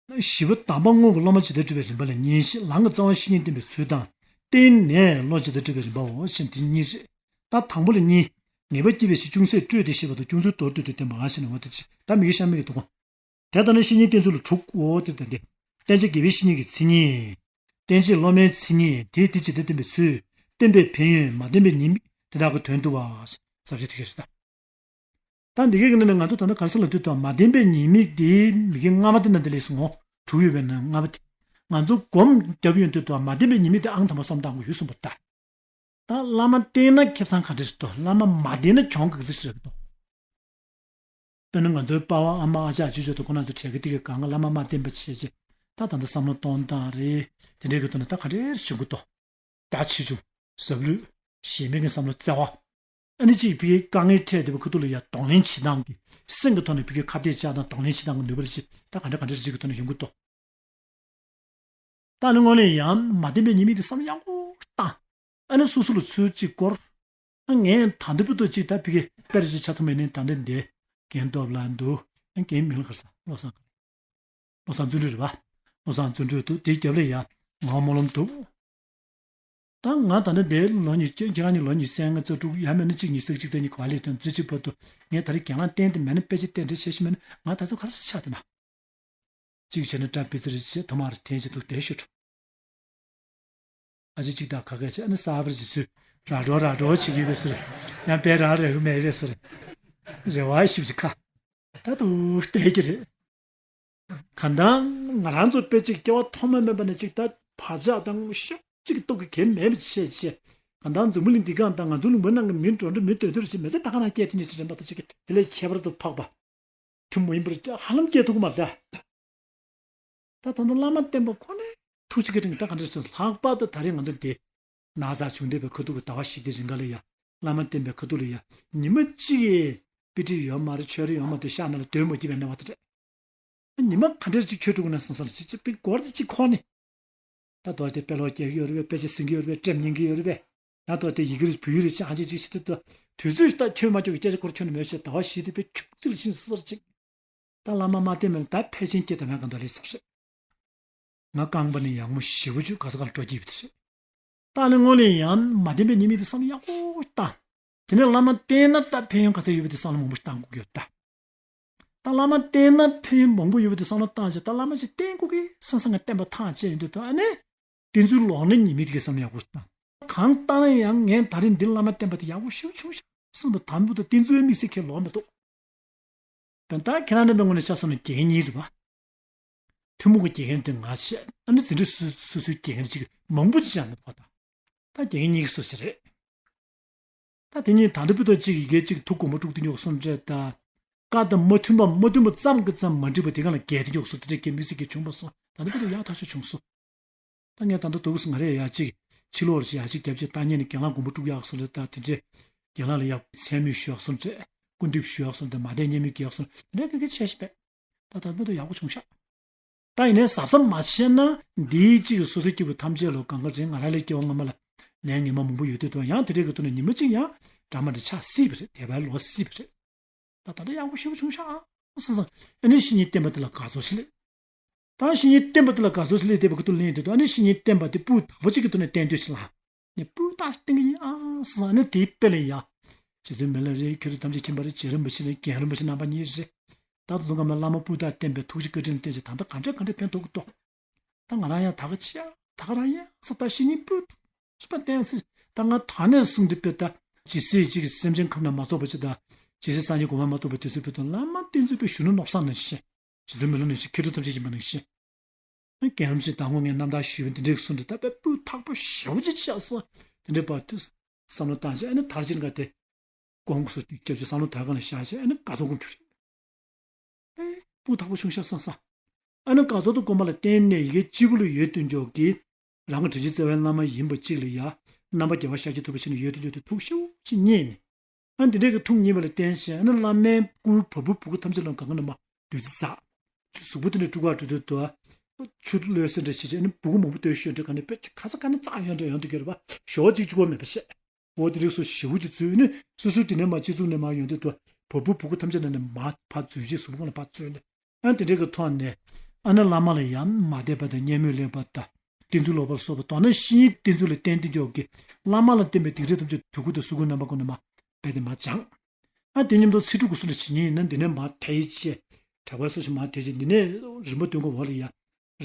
བཞི་པ་དམ་པ་དངོས་ཀྱི་སློབ་མ་ཇི་ལྟར་བསྒྲུབ་པའི་རིམ་པ་ལ་གཉིས་ཤིག་ལམ་གྱི་རྩ་བ་བཤེས་གཉེན་བསྟེན་པའི་ཚུལ་དང་། བརྟེན་ནས་བློ་ཇི་ལྟར་བསྒྲུབ་པའི་རིམ་པའོ་ཞེས་དེ་གཉིས་རེད། ད་དང་པོ་ལ་གཉིས། ངེས་པ་སྐྱེས་པའི་ཕྱིར་ཅུང་ཟད་སྤྲོས་ཏེ་ཤེས་པ་དང་ཅུང་ཟད་མདོར་བསྡུས་ཏེ་བསྟན་པ་ཞེས་ནས་འོ་དེ་ད་མི་དགེ་ཤར་མིག་གི་དུ་ཁོང་། དེ་ལྟར་ན་བཤེས་གཉེན་བསྟེན་ཚུལ་ལ་དྲུག་འོ་དེ་ལྟ་སྟེ། བསྟེན་བྱ་དགེ་བའི་བཤེས་གཉེན་གྱི་མཚན་ཉིད། བསྟེན་བྱེད་སློབ་མའི་མཚན་ཉིད་དེ་དེ་ཇི་ལྟར་བསྟེན་པའི་ཚུལ། བསྟེན་པའི་ཕན་ཡོན་མ་བསྟེན་པའི་ཉེས་དམིགས་དེ་དག་གི་དོན་བསྡུ་བ། ཟབ་ཆོས་དེ་ག་རེད་ད། ད་འདི་གའི་ནང་ནས་ང་ཚོ་ད་ལྟ་ག་རེ་ཟེར་ལབ་དུས་ད་མ་བསྟེན་པའི་ཉེས་དམིགས་དེ་མི་དགེ་ལྔ་པ་དེ་ནང་དེ་ལས་སུ་ངོ་དྲུག་ཡོད་པའི་ནང་ལྔ་པ་དེ། ང་ཚོ་སྒོམ་རྒྱབ་ཡོང་དུས་ད་མ་བསྟེན་པའི་ཉེས་དམིགས་དེ་ཨང་དང་པོ་བསམ་བཏང་དགོས་ཡོད་གསུངས་པ་ད། ད་བླ་མ་བསྟེན་ན་ཁེ་བཟང་ག་འདྲ་ཞིག་འདུག་བླ་མ་མ་བསྟེན་ན་གྱོང་ག་ཚོད་ཞིག་རེད་འདུག་དཔེར་ན་ང་ཚོའི་པ་ཕ་ཨ་མ་ཨ་ཅག་ཅེས་ཚོ་ཁོ་རང་ཚོ་གྲས་ཀྱི་དེ་གའི་གང་ག་བླ་མ་མ་བསྟེན་པ་བྱས་རྗེས་ད་ད་ལྟ་བསམ་བློ་གཏོང་སྟངས་རེད་དེ་འདྲའི་གི་ཐོག་ནས་ད་ག་འདྲ་ཞིག་འགྱུར་འདུག་རྒྱ་ཆེ་ཆུང་། ཟབ་ལྷོད། ཞེན་མེད་ཀྱི་བསམ་བློ་བརྩེ་བ། ཨ་ནི་གཅིག་ཕ་གིའི་དཀའ་ངལ་འཕྲད་བསྡད་པའི་ཁུ་ཐུག་ལ་ཡ་གདོང་ལེན་བྱེད་སྟངས་ཀྱི་སེམས་ཀྱི་ཐོག་ནས་ཕ་གིའི་ཁ་གཏད་བཅག་སྟངས་གདོང་ལེན་བྱེད་སྟངས་ཀྱི་ནུས་པ་རེ་ཅིག་ད་ག་འདྲ་ག་འདྲ་རེ་ཅིག་གི་ཐོག་ནས་ཡོང་གི་འདུག་ད་ནི་དངོས་གནས་ཡང་མ་བསྟེན་པའི་ཉེས་དམིགས་དེ་བསམ་ཡག་པོ་བཏང་། ཨ་ནི་སོ་སོ་ལ་ཚུར་གཅིག་བསྐོར། ཨ་ངས་ད་འདི་བུ་ཏོ་གཅིག་ད་ཕ་གི་དཔེ་རེ་ཅིག་ཆ་ཚང་མེད་ནས་ད་འདི་འདི་རྒན་སྟོབས་ལགས་འདུག་ཨ་རྒན་མིང་ལ་ག་རེ་ཟེར་བློ་བཟང་ག་རེ། བློ་བཟང་བརྩོན་འགྲུས་རེད་པ། བློ་བཟང་བརྩོན་འགྲུས་འདུག་དེའི་རྒྱབ་ལ་ཡ་ངག་དབང་སྨོན་ལམ་འདུག་ད་ང་ད་ནི་འདིར་ལོ་ཉི་ཤུ་ཁྱེད་རང་གཉིས་ལོ་ཉི་ཤུ་རྩ་ལྔ་རྩ་དྲུག་ཡང་མིན་ན་གཅིག་ཉི་ཤུ་རྩ་གཅིག་རྩ་གཉིས་ག་ལས་ཐོན་རྩ་གཅིག་བར་དུ་ངས་ད་རེས་རྒན་ལགས་བསྟེན་ཏེ་མེད་ན་དཔེ་ཆ་བསྟན་འགྲེལ་བྱེད་ཤེས་མེད་ན་ང་ད་ཚོ་ག་རེ་ཆགས་དེ་ན། གཅིག་བྱས་ན་བཀྲ་པི་ཙི་རེ་བྱེད་ཐོག་མར་འཐེན་བྱེད་ཐུག་བསྡད་ཤོད། ཨ་ཅེ་གཅིག་དང་ཁ་ཁ་བྱས་ཨ་ནི་གསར་པར་གྱི་ཚུལ་ར་འགྲོ་ར་འགྲོ་བྱེད་ཀྱི་ཡོད་པའི་ཟེར། ཡང་དཔེ་རང་རེ་ཧུ་མེད་རེད་ཟེར། རེ་བ་ཞིབ་ཅིག་ཁ། ད་དུ་བལྟས་ཀྱི་རེད། གང་ལྟར་ང་རང་ཚོ་དཔེ་ཅིག་སྐྱེ་བ་ཐོག་མ་མེད་པ་ནས་ཅིག་ད་བག་ཆགས་དང་ཤུགས་ཅིག་སྟོབས་ཀྱི་གེགས་མེད་པ་བྱས་བྱས། གང་ལྟར་འཛམ་བུ་གླིང་འདི་གང་དང་ང་ཚོ་ལུང་པ་ནང་གི་མི་འགྲོ་འགྲོ་མི་སྡོད་སྡོད་ཅིག་མི་ཚེ་ད་ག་རང་སྐྱེལ་ཐུབ་ནི་ཞིག་རེད་མ་གཏོགས་ཅིག་དེ་ལས་ཁྱད་པར་དུ་འཕགས་པ། ཐུན་མོང་ཡིན་པར་ཧ་ལམ་སྐྱེལ་ཐུབ་ཀྱི་མ་རེད་ད། ད་ད་ལྟ་བླ་མ་བསྟེན་པ་ཁོ་ནས་ཐུགས་རྗེ་ཀྱི་དྲིན་ད་ག་འདྲ་སོང་ལྷག་པར་དུ་ད་རེས་ང་ཚོ་འདི། ན་ཚ་བྱུང་བསྡད་པའི་ཁ་ཐུག་གི་ཟླ་བ་བཞི་དེ་རིང་ག་ལ་ཡ། བླ་མ་བསྟེན་པའི་ཁ་ཐུག་ལ་ཡ། ཉི་མ་གཅིག་གི་ དཔེ་ཁྲིད་ཡོད་མ་རེད། ཆོས་ར་ཡོད་མ་རེད། ཤག་ནང་ལ་སྡོད་མ་སྐྱིད་པའི་གནས་བབ་དེ་རེད། ཉི་མ་ག་འདྲ་ཅིག་ཁྱོད་དྲུག་ན་སང་སང་ལ་ཅིག་ཅིག་དཔེ་སྒོར་དེ་ཅིག་ཁོག་ནས། ད་དོ་དེ་དཔེ་ཀློག་རྒྱག་གི་ཡོད་རེད་པས། དཔེ་ཆ་གཟིགས་ཀྱི་ཡོད་རེད་པས། དཔེ་ཉན་གྱི་ཡོད་རེད་པས། ད་དོ་དེ་ཡི་གེ་རེད་བོད་ཡིག་རེད་ཅང་ཅིག་ཅིག་བྱེད་དུས་དོ། དུས་ཚོད་ད་ཁྱོད་མ་ཁྱོད་ཀྱི་སྐད་ཆ་སྐོར་ཁྱོད་ནས་མེད་བཤད། ཟླ་བ་བཞི་དེ་དཔེ་ཁྱུག་ཅིག་ལ་ཕྱིན་སོ་སོར་ཅིག་ད་བླ་མ་མ་བསྟེན་མེད་ལ་ད་ཕལ་ཆེན་སྐྱེ་དམ་ཡང་གང་དུ་ལས་ཟབ་རེད། ང་རྐང་པ་ནས་ཡག་མོ་ཞེ་པོ་བྱུས་ག་ས་ག་ལ་འགྲོ་སྐྱིད་པ་དེ་རེད། ད་ནི་སྔོན་ལ་ཡང་མ་བསྟེན་པའི་ཉེས་དམིགས་དེ་བསམ་ཡག་པོ་བཏང་། དེ་ནས་བླ་མ་བསྟེན་ན་ད་ཕན་ཡོན་ག་ཚད་ཡོད་པ་དེ་བསམ་བློ་མང་པོ་ཞིག་བཏང་དགོས་ཀྱི་ཡོད་ད། ད་བླ་མ་བསྟེན་ན་ཕན་ཡོན་མང་པོ་ཡོད་པ་དེ་བསམ་བློ་བཏང་བྱས། ད་བླ་མ་ཞིག་བསྟེན་དགོས་ཀི་བསམ་བསམ་ང་བསྟེན་པ་ཐག་བཅད་ཡོང་དུས་ད་ཨ་ནི། བསྟེན་ཚུལ་ལོག་ན་ཉེས་དམིགས་དེ་ག་བསམ་ཡག་པོ་བཏང་། གང་ལྟར་ཡང་ངས་ད་རིང་འདི་བླ་མ་བསྟེན་པ་དེ་ཡག་པོ་ཞེ་པོ་བྱུང་ཤག་བསམ་པ་དང་པོ་དང་བསྟེན་ཚུལ་དམིགས་བསལ་ཁས་ལོག་མི་འདུག་དཔེར་ན་ད་ཁྱེད་རང་རྣམ་པའི་ངོས་ནས་ཆ་བཞག་ན་དགེ་རྒན་གཉིས་རེད་པ། ཐུན་མོང་གི་དགེ་རྒན་དེ་ང་བྱས། ཨ་ནི་འཛིན་གྲྭ་སོ་སོ་སོའི་དགེ་རྒན་ཅིག་མང་པོ་ཅིག་ཡང་མེད་པ་ད། ད་དགེ་རྒན་གཉིས་ཀྱི་སོ་ཞིག་རེད། ད་དེ་གཉིས་ད་ལྟ་བུ་དང་གཅིག་ཡི་གེ་གཅིག་ཐུགས་དགོངས་པ་དཀྲུག་དེ་ཉོག་སོང་འདྲ་ད། བཀའ་དང་མ་མཐུན་པ་མ་མཐུན་པ་ཙམ་གྱི་ཙམ་མ་འགྲིག་པ་དེ་ག་ལ་འགལ་དེ་ཉོག་སོང་དེ་འདྲའི་སྐད་དམིགས་བསལ་གྱི་བྱུང་བ་སོང་། ད་ལྟ་བུ་དང་ཡག་ཐག་ཆོད་བྱུང་སོང་། ད་ངས་ད་ལྟ་དུས་སུ་ང་རས་ཡ་གཅིག་ཕྱི་ལོགས་རེ་ཡ་གཅིག་རྒྱབ་ཅིག་བཏང་ཉན་ནས་རྒན་ལགས་དགོངས་པ་དཀྲུག་ཡག་སོང་རེད། ད་དེ་འདྲས་རྒན་ལགས་ལ་ཡ་མཚན་སྨོད་ཞུ་ཡག་སོང་རེད། སྐུ་འདེབས་ཞུ་ཡག་སོང་རེད། མ་བསྟེན་ཉན་མི་རྒྱག་ཡག་སོང་རེད། དེ་འདྲས་ག་གེ་བྱས་ཤིག་པས། ད་ད་ལྟ་ཡག་པོ་བྱུང་ཤག་ད་ཡིན་ནའི་གཟབ་གཟབ་མ་བྱས་ན་འདིའི་གཅིག་གི་སོ་སོའི་སྐྱེ་བོ་ཐམས་ཅད་ལ་གང་ག་རེད། ང་རང་ལས་སྐྱེ་བ་སྔ་མ་ལ་ནད་ངན་པ་མང་པོ་ཡོད་དུས་དང་ཡང་དེ་འདྲས་གི་ཐོག་ནས་ཉི་མ་གཅིག་ཡང་འདྲ་མ་འདྲ་ཆགས་སྲིད་པ་རེད། དད་པ་ལོག་སྲིད་པ་རེད། ད་ད་ལྟ་ཡག་པོ་ཞེ་པོ་བྱུང་ཤག་ཟེར་སོང་། ཨ་ནི་བཤེས་གཉེན་བསྟེན་པ་དེ་ལ་དགའ་ཚོར་ཞིག་སླེབས། ད་བཤེས་གཉེན་བསྟེན་པ་དེ་ལ་དགའ་ཚོར་ཞིག་སླེབས་བསྡད་པ་གི་ཐོག་ལེན་དུས་ད་ཨ་ནི་བཤེས་གཉེན་བསྟེན་པ་དེ་སྤུས་དག་པོ་གཅིག་གི་ཐོག་ནས་བསྟེན་འདོད་ཞིག་ལ། ངས་སྤུས་དག་བསྟེན་གི་ཡིན་ཨ་ཟེར་སོང་། ཨ་ནི་དེའི་དཔེ་ལ་ཡ། རྗེ་བཙུན་མི་ལ་རས་ཁྱེད་ཚོ་ཐམས་ཅད་མཁྱེན་པ་རེད། རྗེ་རིན་པོ་ཆེ་ནས་རྒན་རིན་པོ་ཆེ་རྣམ་པ་གཉིས་རེད། ད་དུང་ང་མ་བླ་མ་སྤུས་དག་བསྟེན་པའི་ཐུགས་རྗེ་བཀའ་དྲིན་བརྟེན་བྱས་ད་ལྟ་ག་འདྲ་ག་འདྲ་ཕན་ཐོགས་ཀྱི་འདུག་ད་ང་རང་ཡང་ད་ག་ཅི་ཡ་ད་ག་རང་ཡང་ས་ད་ཤི་ཉིན་པུ་ཚུགས་པ་བསྟན་སྲིད། ད་ང་ད་ནས་གསུངས་ཏེ་དཔེ་ད་ཇི་སྲིད་ཅིག་སེམས་ཅན་ཁམས་ན་མ་ཚོགས་པ་ཅི་ད་ཇི་སྲིད་སངས་རྒྱས་གོ་འཕང་མ་ཐོབ་པ་དེ་ཚོའི་དཔེ་དང་བླ་མ་བསྟེན་ཚུལ་དཔེ་གཞོན་ནུ་ནོར་བཟང་ནང་བཞིན། རྗེ་བཙུན་མི་ལ་ནང་བཞིན། མཁས་གྲུབ་ཐམས་ཅད་ཡིན་པ་ནང་བཞིན། རྒན་རིན་པོ་ཆེ་དང་པོ་ངས་རྣམ་ཐར་ཞུས་པ་འདི་འདྲའི་གསུངས་ཏེ་ད་དཔེ་སྤུས་དག་པོ་ཞེ་པོ་ཅིག་བཞག་སོང་། དེ་འདྲའི་བར་དུ་བསམ་བློ་བཏང་བྱས་ཨ་ནི་དར་ཅིག་འགའ་དེ། དགོངས་སུ་སྐྱབས་ཀྱི་བསམ་བློ་དར་ག་ལ་བཞག་བྱས་ཨ་ནི་དགའ་ཚོར་སྒོམ་རྒྱུ་རེད། ཨེ། སྤུ་ཐག་པོ་ཆུང་ཤག་བསམ་ས། ཨ་ནི་དགའ་ཚོར་དུ་སྒོམ་པ་ལ་བརྟེན་ནས་ཡི་གེ་གཅིག་པུ་ལ་ཡོད་དུ་འཇོག་གི། རང་གི་དྲིན་ཅན་རྩ་བའི་བླ་མ་ཡིན་པ་གཅིག་ལ་ཡ། རྣམ་པ་རྒྱལ་བ་ཤཱཀྱ་ཐུབ་པ་ཞིག་ནས་ཡོད་དུ་འཇོག་དུ་ཐུགས་ཤུགས་ཆེ་རྙེད་ནས། ཨ་འདི་འདྲའི་གི་ཐུགས་རྙེད་པ་ལ་བརྟེན་བྱས་ཨ་ནི་བླ་མའི་སྐུའི་བ་སྤུ་བུ་གུ་ཐམས་ཅད་ལ་གང་ག་ནས་མ་བདུད་རྩི་འཛག་གཟུགས་པོ་དེ་འདྲ་དཀྲུག་ག་འགྲོ་དུས་དུ། ཆུ་གློད་ཟེར་འདྲ་བྱེད་བྱས་ཨ་ནི་བུ་གུ་མང་པོ་སྟོན་ཤོད་འདྲ་ག་ནས་དཔེ་ཁ་ས་ག་ནས་བཙག་ཡོང་འདྲ་ཡོང་དུ་གྱུར་པ་ཞོ་གཅིག་གཅིག་པོ་མེད་པ་བཤད། འོ་དེ་རིགས་སུ་ཞེ་པོ་ཅིག་འཛུལ་ནས་སོ་སོའི་དེ་ནས་མ་སྤྱི་གཙུག་ནས་མ་ཡོང་དུས་དུ་བ་སྤུ་བུ་གུ་ཐམས་ཅད་ནང་ནས་མ་ཕར་འཛུལ་རྗེས་གཟུགས་པོ་ཁོ་ན་ཕར་འཛུལ་ནས་ཨ་དེ་འདྲའི་གི་ཐོག་ནས་ཨ་ནི་བླ་མ་ལ་ཡང་མ་དད་པ་དང་བརྙས་སྨོད་ལེན་པ་དང་བསྟེན་ཚུལ་ལོག་པ་ལ་སོགས་པ་དོ་སྣང་བཤེས་གཉེན་བསྟེན་ཚུལ་ལ་བརྟེན་ཏེ་འཇོག་གི་བླ་མ་ལ་བརྟེན་པའི་སྡིག་སྒྲིབ་ཐམས་ཅད་དུ་ཁུ་དང་སུ་ཁུ་རྣམ་པ་ཀུན་ནས་མ་རྦད་དེ་མ་སྦྱངས། ཨ་དེ་མཉམ་དུ་ཚིག་དྲུག་གི་སུ་ལ་ཇི་སྙེད་ཡིན་ན་འདི་ནས་མ་དེ་ཡི་ཆེ། གྲགས་པའི་སོ་ཞིག་མ་དེ་ཆེ་འདི་ནས་རིམ་པ་སྟོན་གོ་བ་ལ་ཡ།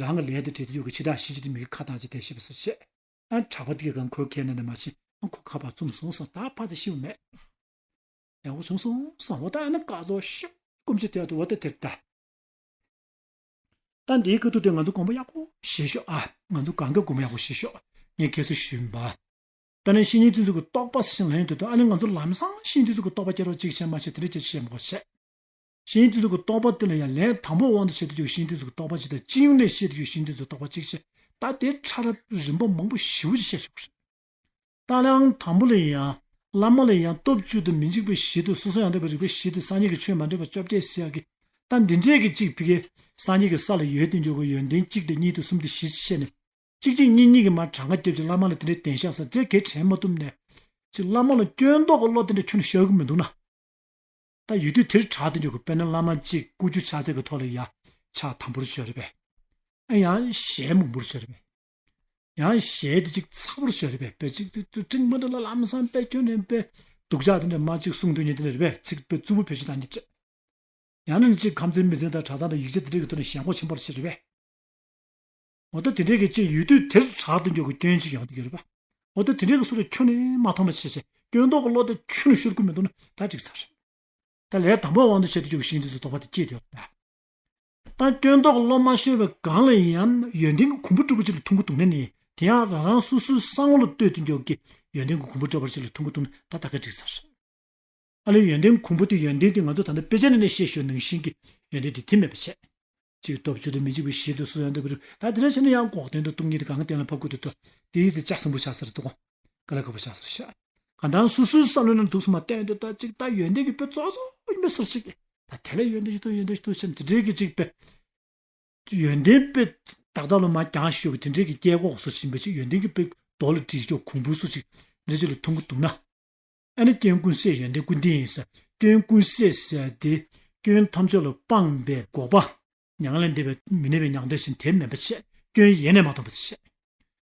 རང་གི་ལས་དེ་བྲིས་ཏེ་འཇོག་གི་ཇི་ལྟར་ཤེས་ཀྱི་དེ་མི་གི་ཁ་བཏང་ཅི་དེ་ཤེས་པ་སུ་ཆེ། ཨ་གྲགས་པ་དེ་གི་གང་ཁོའི་ཁས་ལེན་ནས་མ་ཤེས། ཨ་ཁོ་ཁ་པར་བཙུམས་སོང་ཟེར་ད་ཕར་ཚུར་ཤེས་པ་མེད། ཡག་པོ་བྱུང་སོང་ཟེར་འོ་ད་ཨ་ནི་དཀའ་ཚོར་ཤོག་སྐུམ་ཆེ་དེ་ཡག་ཏུ་འོ་ད་དེར་ད། ད་འདིའི་ཁ་ཐུག་དེ་ང་ཚོ་དགོངས་པ་ཡག་པོ་བཞེས་ཤོག་ཨ་ང་ཚོ་གང་ག་དགོངས་པ་ཡག་པོ་བཞེས་ཤོག་ངས་ཁ་སང་ཞུས་པ། དཔེར་ན་བཤེས་གཉེན་དེ་ཚོ་གི་རྟོགས་པ་ཟེར་ལན་དེ་དུ་ཨ་ནི་ང་ཚོ་ལམ་སང་བཤེས་གཉེན་དེ་ཚོ་གི་རྟོགས་པ་སྐྱེ་རོགས་གཅིག་བྱས་མ་བྱས་དེ་འདྲ་བྱས་བཤད་མ་དགོས་བཤད། བཤེས་གཉེན་དེ་ཚོ་གི་རྟོགས་པ་དེ་ལ་ཡང་ལན་དང་པོ་དབང་དུ་བྱས་དུ་ཆོག་བཤེས་གཉེན་དེ་ཚོ་གི་རྟོགས་པ་གཅིག་དང་སྤྱི་ཡོངས་ནས་བཤད་དུ་ཆོག་བཤེས་གཉེན་དེ་ཚོ་རྟོགས་པ་གཅིག་བཤད། ད་དེ་ཕྲ་རབ་རིམ་པ་མང་པོ་ཞེ་པོ་ཅིག་བཤད་ཆོག་གི་རེད། ད་ལན་དང་པོ་ལ་ཡང་བླ་མ་ལ་ཡང་སྟོབས་བཅུ་དང་མི་འཇིགས་པའི་བཞི་དང་སོ་སོ་ཡང་དག་པའི་རིག་པའི་བཞི་དང་སངས་རྒྱས་ཀྱི་ཆོས་མ་འདྲེས་པ་བཅོ་བརྒྱད་ཟེར་ཡག་གི། ད་འདི་འདྲའི་གི་གཅིག་ཕ་གི་སངས་རྒྱས་ཀྱི་ས་ལ་ཡོད་དུ་འཇོག་གི་ཡོན་ཏན་གཅིག་དང་གཉིས་དང་གསུམ་དང་བཞི་ཅིག་བཤད་ནས། གཅིག་གཅིག་གཉིས་གཉིས་ཀྱིས་མར་གྲངས་ཀ་བརྒྱབ་ཅིག་བླ་མ་ལ་དེ་འདྲའི་བདེན་ཤག་ཟེར་དེ་གས་དྲན་མ་ཐུབ་ནས། ཅིག་བླ་མ་ལ་སྐྱོན་འདོགས་ཀྱི་བློ་དེ་འདྲ་ཁྱོན་ནས་ཤར་གི་མི་འདུག་ན། ད་ཡུལ་དུས་དེར་དྲག་ཏུ་འཇོག་གི་དཔེར་ན་བླ་མ་གཅིག་སྐུ་རྒྱུ་ཕྱག་འཚལ་གྱི་ཐོག་ལ་ཡ་ཕྱག་དམ་པོར་བྱོས་རེད་པས། ཨ་ཡང་ཞལ་མང་པོར་བྱོས་རེད་པས། ཡང་ཞལ་དེ་གཅིག་ཚ་པོར་བྱོས་རེད་པས། དཔེ་གཅིག་ཏུ་ཏུ་ཀྲིང་མ་འདྲ་ལ་ལམ་སང་དཔེ་ཁྱོན་ནས་དཔེ་སྡུག་ཅག་དེ་འདྲ་མ་གཅིག་གསུང་དུས་ཉིད་དེ་འདྲ་རེད་པས། ཚིག་དཔེ་རྩུབ་པོ་བེད་སྤྱོད་བཏང་ཉིད་རེད། ཡང་ན་ནི་གཅིག་ཁམས་ཚན་མི་ཚན་དང་གྲྭ་ཚང་དང་ཡིག་ཆ་དེ་འདྲ་གི་ཐོག་ནས་ཞེན་ཁོག་ཆེན་པོར་བྱེད་རེད་པས། འོ་ད་དེ་འདྲའི་གི་ཅིག་ཡུལ་དུས་དེར་དྲག་ཏུ་འཇོག་གི་སྐྱོན་ཅིག་ཡོང་གི་ཡོད་རེད་པ། འོ་ད་དེ་འདྲའི་གི་སུ་རེ་ཁྱོན་ནས་མ་མཐོང་བ་བྱས་བྱས་སྐྱོན་འདོགས་ཀྱི་བློ་དེ་ཁྱོན་ནས་ཤོར་གི་མི་འདུག་ན་ད་འགྲིག་ཚར་རེད། ད་ལས་དང་པོའི་དབང་དུ་བྱས་ཏེ་འཇོག་གི་ཤིང་དེ་ཚོ་དོགས་པ་དེ་སྐྱེས་ཡོད་པ། ད་སྐྱོན་འདོགས་ཀྱི་བློ་མ་ཤོར་བའི་སྒང་ལ་ཡང་ཡོན་ཏན་གྱི་གོང་བུ་གྲུབ་པ་ཅིག་ལ་ཐུག་གི་འདུག་ན་ནི་དེ་ཡང་རང་རང་སོ་སོའི་གསང་བ་ལ་ལྟོས་ཏེ་འཇོག་གི་ཡོན་ཏན་གྱི་གོང་བུ་གྲུབ་པ་ཅིག་ལ་ཐུག་གི་འདུག་ན་ད་ད་ག་འགྲིག་ཚར་རེད། ཨ་ལས་ཡོན་ཏན་གོང་བུ་དེ་ཡོན་ཏན་དེ་ང་ཚོ་ད་ལྟ་དཔེ་ཆ་ནང་ནས་བཤད་ཞོར་ནང་བཞིན་གྱི་ཡོན་ཏན་དེ་དེ་མེད་པ་བྱས། གཅིག་སྟོབས་བཅུ་དང་མི་འཇིགས་པའི་བཞི་དང་སུ་ཡང་འདོད་པའི་རིགས་ད་དེ་འདྲ་བྱས་ན་ཡང་འགོག་བདེན་དང་སྟོང་ཉིད་དེ་གང་ག་གཏན་ལ་ཕབ་དགོས་དུས་ད་དེ་ཡིས་དེ་ལྕགས་སྲིན་པོ་ཆགས་ས་རེད་དོ། དཀའ་ལས་ཁག་པོ་ཆགས་ས་རེད་ཤག་གང་ལྟར་སོ་སོའི་བསམ་བློའི་ནང་དུ་སོ་མ་བསྟན་དུས་ད་ཅིག་ད་ཡོན་ཏན་གྱི་དཔེ་རྩོག་རྩོག་ཡིན་པའི་སོར་ཞིག་ད་དེ་ལས་ཡོན་ཏན་ཞིག་ཏུ་ཡོན་ཏན་ཞིག་ཏུ་ཞེས་དེ་འདྲའི་གི་ཅིག་དཔེ། ཡོན་ཏན་དཔེ་ཏག་ཏག་ལ་མ་རྒྱང་ཞུ་གི་དེ་འདྲའི་གི་སྐྱེ་གོག་སོ་ཞིག་ཡིན་པའི་ཅིག་ཡོན་ཏན་གྱི་དཔེ་རྡོ་ལ་བྲིས་ཀྱོག་གོང་བུ་སོ་ཅིག་འདྲ་ཅིག་ལ་མཐོང་གི་འདུག་ན། ཨ་ནི་སྐྱོན་ཀུན་ཟད་ཡོན་ཏན་ཀུན་ལྡན་ཡིན་ཟེར། སྐྱོན་ཀུན་ཟད་ཟེར་དེ་སྐྱོན་ཐམས་ཅད་ལ་སྤངས་པའི་འགོག་པ། མྱ་ངན་ལས་འདས་པའི་མི་གནས་པའི་མྱང་འདས་ཞིག་དེ་མིན་པ་བཤད། སྐྱོན་ཡེ་ནས་མ་མཐོང་བ་དེ་བཤད།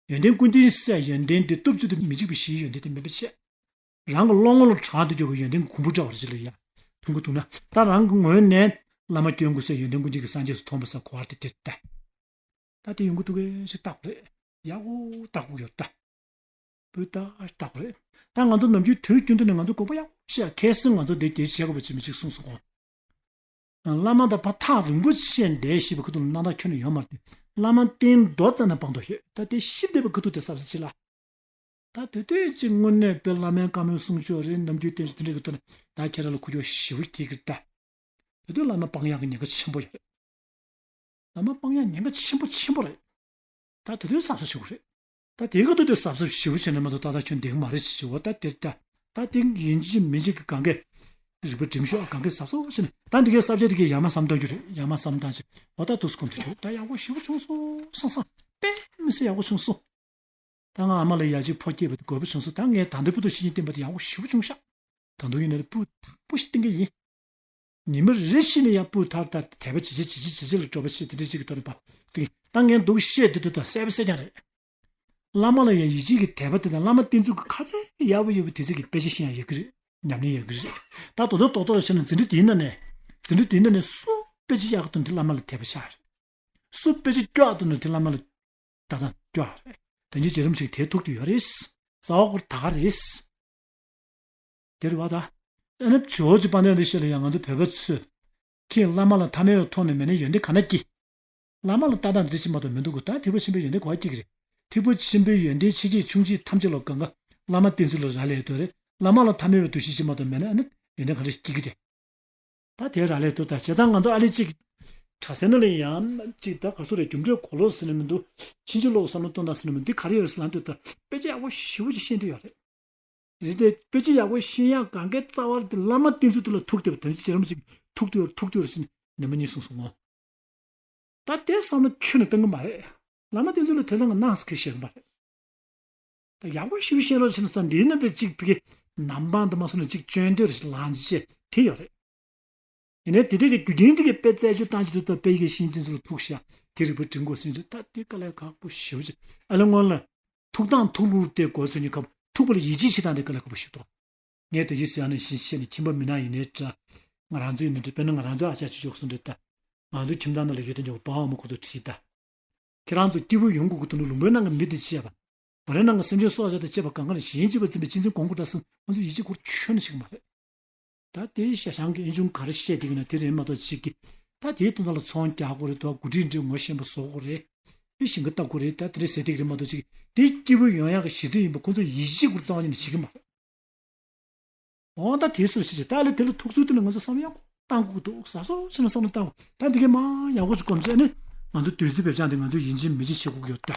ཡོན་ཏན་ཀུན་ལྡན་ཟེར་ཡོན་ཏན་དེ་སྟོབས་བཅུ་དང་མི་འཇིགས་པ་བཞིའི་ཡོན་ཏན་དེ་མིན་པ་བཤད། རང་གི་བློ་ངོ་ལ་དྲངས་ཏེ་འཇོག་པའི་ཡོན་ཏན་གྱི་གོང་བུ་འདྲ་བ་ཞིག་ལ་ཡ་མཐོང་གི་འདུག་ན། ད་རང་གི་ངོས་ནས་བླ་མ་སྐྱོན་ཀུན་ཟད་ཡོན་ཏན་ཀུན་ལྡན་གྱི་སངས་རྒྱས་སུ་མཐོང་བ་ས་གོ་བ་དེ་དེར་ལྟ། ད་དེ་ཡོང་གི་འདུག་གས་ཞེས་བརྟག་དགོས་རེད། ཡག་པོ་བརྟག་དགོས་ཡོད་ད། བུ་ད་བརྟག་དགོས་རེད། ད་ང་ཚོ་ནམ་རྒྱུན་དུས་རྒྱུན་དུ་ནས་ང་ཚོ་དགོངས་པ་ཡག་པོ་བཞེས་ཡ། ཁ་སང་ང་ཚོ་འདིར་དེ་བྱེད་དགོས་པ་ཅི་མི་ཅིག་གསུངས་སོང་ངོ་། བླ་མ་དང་ཕར་ཐག་རིང་པོ་བཤད་བསྡད་ཤེས་པའི་ཁུ་ཐུག་ལ་སྣང་དག་ཁྱོན་ནས་ཡོད་མ་རེད། བླ་མ་བསྟེན་མདོ་ཙམ་ན་སྤང་དོ་ཤོད། ད་དེ་ཤི་བསྡད་པའི་ཁུ་ཐུག་དེ་གཟབ་གཟབ་བྱེད་ལ། ད་དེ་དུས་ཅིག་དངོས་གནས་དཔེ་བླ་མའི་བཀའ་མོལ་གསུང་ཆོས་རེད། ནམ་རྒྱུན་བསྟན་བཅོས་དེ་འདྲ་གི་ཐོག་ནས་ད་ཁྱེད་རང་ལ་ཁུ་ཆོ་ཞེ་པོ་སྐྱིད་གི་རེད་ད། དེ་དུས་བླ་མ་སྤང་ཡག་གི་ཉེན་ཁ་ཆེན་པོ་ཡོད་རེད། བླ་མ་སྤང་ཡག་ཉེན་ཁ་ཆེན་པོ་ཆེན་པོ་རེད། ད་དེ་དུས་གཟབ་གཟབ་བྱེད་དགོས་རེད། ད་དེ་ག་དུས་དུས་གཟབ་གཟབ་ཞེ་པོ་བྱས་ན་མ་གཏོགས་ད་ལྟ་ཁྱོད་འདི་ག་མ་རེད་ཅེས་བྱེད་འོ་ད་དེ་ད། ད་དེ་ཡིན་གཅིག་མིན་གཅིག་གི་གང་གས་རིག་པ་སྒྲིམ་ཤོག་གང་གས་གཟབ་གཟབ་བྱས་ནས་ད་འདི་གའི་ས་བཅད་དེ་གའི་ཡར་མར་བསམ་བཏང་རྒྱུ་རེད། ཡར་མར་བསམ་བཏང་ཅིག་འོ་ད་དུས་སུ་གོམས་དུ་ཆུག་ད་ཡག་པོ་ཞེ་པོ་བྱུང་སོང་བསམ་བསམ་དཔེ་མི་སྲིད་ཡག་པོ་བྱུང་སོང་། ད་ང་ཨ་མ་ལ་ཡ་གཅིག་ཕོ་སྐྱེས་པ་དགོས་པ་བྱུང་སོང་། ད་ངས་ད་ལྟ་བར་དུ་ཤེས་ཡོན་བསྟེན་པ་དེ་ཡག་པོ་ཞེ་པོ་བྱུང་ཤག་ད་དུང་ཡིན་ན་སྤུ་སྤུ་ཞིག་བསྟེན་གི་ཡིན། ཉི་མ་རེ་བཞིན་ནས་ཡ་སྤུ་ཐར་ད་དད་པ་ཇི་ཆེ་ཇི་ཆེ་ཇི་ཆེ་ལ་སྤྲོ་བ་བཤད་དེ་འདྲ་ཅིག་གི་ཐོག་ནས་པ་དེ་ད་ངས་འདུག་བཤད་དེ་དུས་ད་གསལ་པོ་གསལ་རྐྱང་རེད། བླ་མ་ལ་ཡང་ཡིད་ཆེས་ཀྱི་དད་པ་དེ་དང་བླ་མ་བསྟེན་ཚུལ་གྱི་ཁ་ཚད་ཡག་པོ་ཡོད་པའི་དེ་ཚིག་གི་དཔེ་ཆ་ཤེས་ཡང་ཡོད་ཀྱི་རེད། ཉམས་ལེན་ཡོད་ཀྱི་རེད། ད་དོ་དོ་དོ་དོ་ལ་བྱས་ན་འཛིན་གྲྭ་དེའི་ནང་ནས་འཛིན་གྲྭ་དེའི་ནང་ནས་སུ་དཔེ་ཆ་ཡག་གི་འདུག་འདི་བླ་མ་ལ་དད་པ་ཤར་རེད། སུ་དཔེ་ཆ་སྐྱོ་ཡག་འདུག་འདི་བླ་མ་ལ་ད་ད་སྐྱོ་ཡག་རེད། དེ་འདྲའི་བྱེད་རིམ་ཞིག་དེ་ཐུག་ཏུ་ཡོད་རེད། རྩ་བ་ཁོ་ད་ག་རེད། དེ་རེད་བ་ད། ཨ་ནི་ཇོ་བོ་རྗེ་དཔལ་ལྡན་འདི་ཤེས་ལ་ཡང་ང་ཚོ་བོད་པ་ཚོས། ཁྱེད་བླ་མ་ལ་ཐ་མལ་བའི་ཐོག་ནས་མེད་ན་ཡོན་ཏན་ག་ན་སྐྱེ། བླ་མ་ལ་ལྟ་སྟངས་འདི་ཕྱིན་མ་གཏོགས་མི་འདུག་གོ་ད་ཐེག་པ་ཆེན་པོའི་ཡོན་ཏན་ག་སྐྱེ་གི་རེད། ཐེག་པ་ཆེན་པོའི་ཡོན་ཏན་ཆེ་ཆེ་ཆུང་ཆུང་ཐམས་ཅད་ལ་གང་ག་བླ་མ་བསྟེན་ཚུལ་ལ་རག་ལས་ཡོད་དོ་རེད། བླ་མ་ལ་ཐ་མལ་བའི་འདུ་ཤེས་ཕྱིན་མ་གཏོགས་མེད་ན་ཨ་ནི་ཡོན་ཏན་ག་འདྲ་སྐྱེ་གི་རེད། ད་དེ་རག་ལས་འདུག་ད་བྱས་ཙང་ང་ཚོ་ཨ་ལེ་གཅིག་གྲྭ་སའི་ནང་ལ་ཡང་གཅིག་ད་ག་སོ་རེད། རྒྱུ་འབྲས་གོ་ལོག་ཟེར་ནས་མི་འདུག་ཕྱིན་ཅི་ལོག་བསམ་བློ་གཏོང་སྟངས་ཟེར་ནས་མི་འདུག་འདི་ག་རེ་ཡོད་རེད་ཟེར་ལབ་དུས་ད་དཔེ་ཆ་ཡག་པོ་ཞེ་པོ་ཅིག་ཤེས་འདོད་ཡོད་རེད། རེད་དེ་དཔེ་ཆ་ཡག་པོ་ཤེས་ཡག་གང་གའི་རྩ་བར་དེ་བླ་མ་བསྟེན་ཚུལ་དེ་ལ་ཐུག་བསྡད་པ་དེ་འདྲ་ཅིག་རམ་ཅིག་ཐུག་བསྡད་ཡོད་རེད། ཐུག་བསྡད་ཡོད་རེད་ཟེར་ནས་ནམ་མ་ཉིད་གསུངས་སོང་ངོ་། ད་དེ་བསམ་བློ་ཁྱོན་ནས་གཏོང་གི་མ་རེད། བླ་མ་བསྟེན་ཚུལ་ལ་དེ་ཚང་གི་སྣང་སེ་ཁེལ་ཤེས་གི་མ་རེད། ད་ཡག་པོ་ཞིབ་ཤེས་རོགས་བྱས་ན་ས་འདིའི་ནང་དུ་གཅིག་ཕ་གི་ནམ་འབངས་དུ་མ་སོང་ན་གཅིག་སྐྱོན་འདོད་རེ་ལངས་ཅེས་དེ་ཡོད་རེད། ཡིན་ནའི་དེ་དེ་གི་རྒྱུ་རྐྱེན་དེ་གི་དཔེ་རྩད་གཅོད་བཏང་ཅི་རེད་ད་དཔེ་ཡི་གེ་ཤེས་ཡོན་བསྟེན་ཚུལ་ལ་ཐུག་ཤག་དེ་རིག་པ་འབྲིང་དགོས་ཟིན་རེད། ད་དེ་དཀའ་ལས་ཁག་པོ་ཞེ་པོ་ཅིག་ཨ་ལེ་སྔོན་ལ། ཐུགས་དང་ཐུགས་ལུར་ཏེ་དགོས་སུ་ཉིད་ཁམས་ཐུག་པ་ལ་ཡིད་ཆེས་བྱེད་སྟངས་དེ་དཀའ་ལས་ཁག་པོ་ཞིག་འདུག་ངས་དེ་བཞིན་ཟེར་ཡང་ནས་བཞིན་བཤད་ནས་ཁྱིམ་པ་མི་ནག་ཡིན་ནའི་འདྲ། ང་རང་ཚོའི་ནི་འདྲ་དཔེར་ན་ང་རང་ཚོའི་ཨ་ཅག་ཅིག་ཅོག་སུ་འདྲ་ད། ང་ཚོའི་ཁྱིམ་ཐང་ནང་ལ་ཡོད་དོ་ཅོག་པ་འོ་མ་ཁོ་ཚོ་བྲིས་ད། ཁྱེད་རང་ཚོ་སྐྱིད་པོ་ཡོང་དགོས་ཀྱི་འདུག་ན་ལུང་པའི་ནང་གི་མི་དེ་བཅས་པ། བ་རའི་ནང་གི་སེམས་ཅན་སྲོག་ཆགས་དང་བཅས་པ་གང་ག་ནས་གཞན་གཅེས་པར་འཛིན་པའི་གཅེས་འཛིན་གོང་བཀུར་དང་སེམས་ང་ཚོ་ཡིད་ཆེས་སྐོར་ཁྱོན་ནས་ཤེས་ཀྱི་མ་རེད། ད་དེའི་ཤ་ཞང་གི་ཨེ་ཆུང་ག་རེ་བཤད་དེ་གི་ན་དེ་རེད་མ་གཏོགས་ཅིག་གི། ད་དེའི་དོན་དག་ལ་ཚོང་རྒྱག་དགོས་རེད་དོ། འགོ་ཁྲིད་འདྲེ་ངོ་ཤེས་པ་བཟོ་དགོས་རེད། དེ་ཞིང་ཁ་བཏབ་དགོས་རེད། ད་དེ་རེད་ཟེར་དེ་གི་རེད་མ་གཏོགས་ཅིག་གི་དེ་སྐྱིད་པོ་ཡོང་ཡག་གི་གཞི་རྩ་ཡིན་པ་ཁོང་ཚོ་ཡིད་ཆེས་སྐོར་རྩ་བ་ཉིད་ནས་བྱེད་ཀྱི་མ་རེད། འོ་ད་དེའི་སུ་ཞིག་ཅིག་ད་ལས་དེ་ལ་ཐུགས་ཚུལ་དེ་ལ་ང་ཚོ་བསམ་ཡག་པོ་བཏང་དགོས་ཀྱི་འདུག་ཟ་སོ་ཕྱིན་ན་བསམ་བློ་བཏང་དགོས། ད་འདི་གའི་མ་ཡག་པོ་ཅིག་གོམས་བྱས་ནས་ང་ཚོ་དུས་ཚོད་བེད་སྤྱང་དེ་ང་ཚོ་ཡིན་གཅིག་མིན་གཅིག་བྱེད་དགོས་ཀྱི་ཡོད་ད།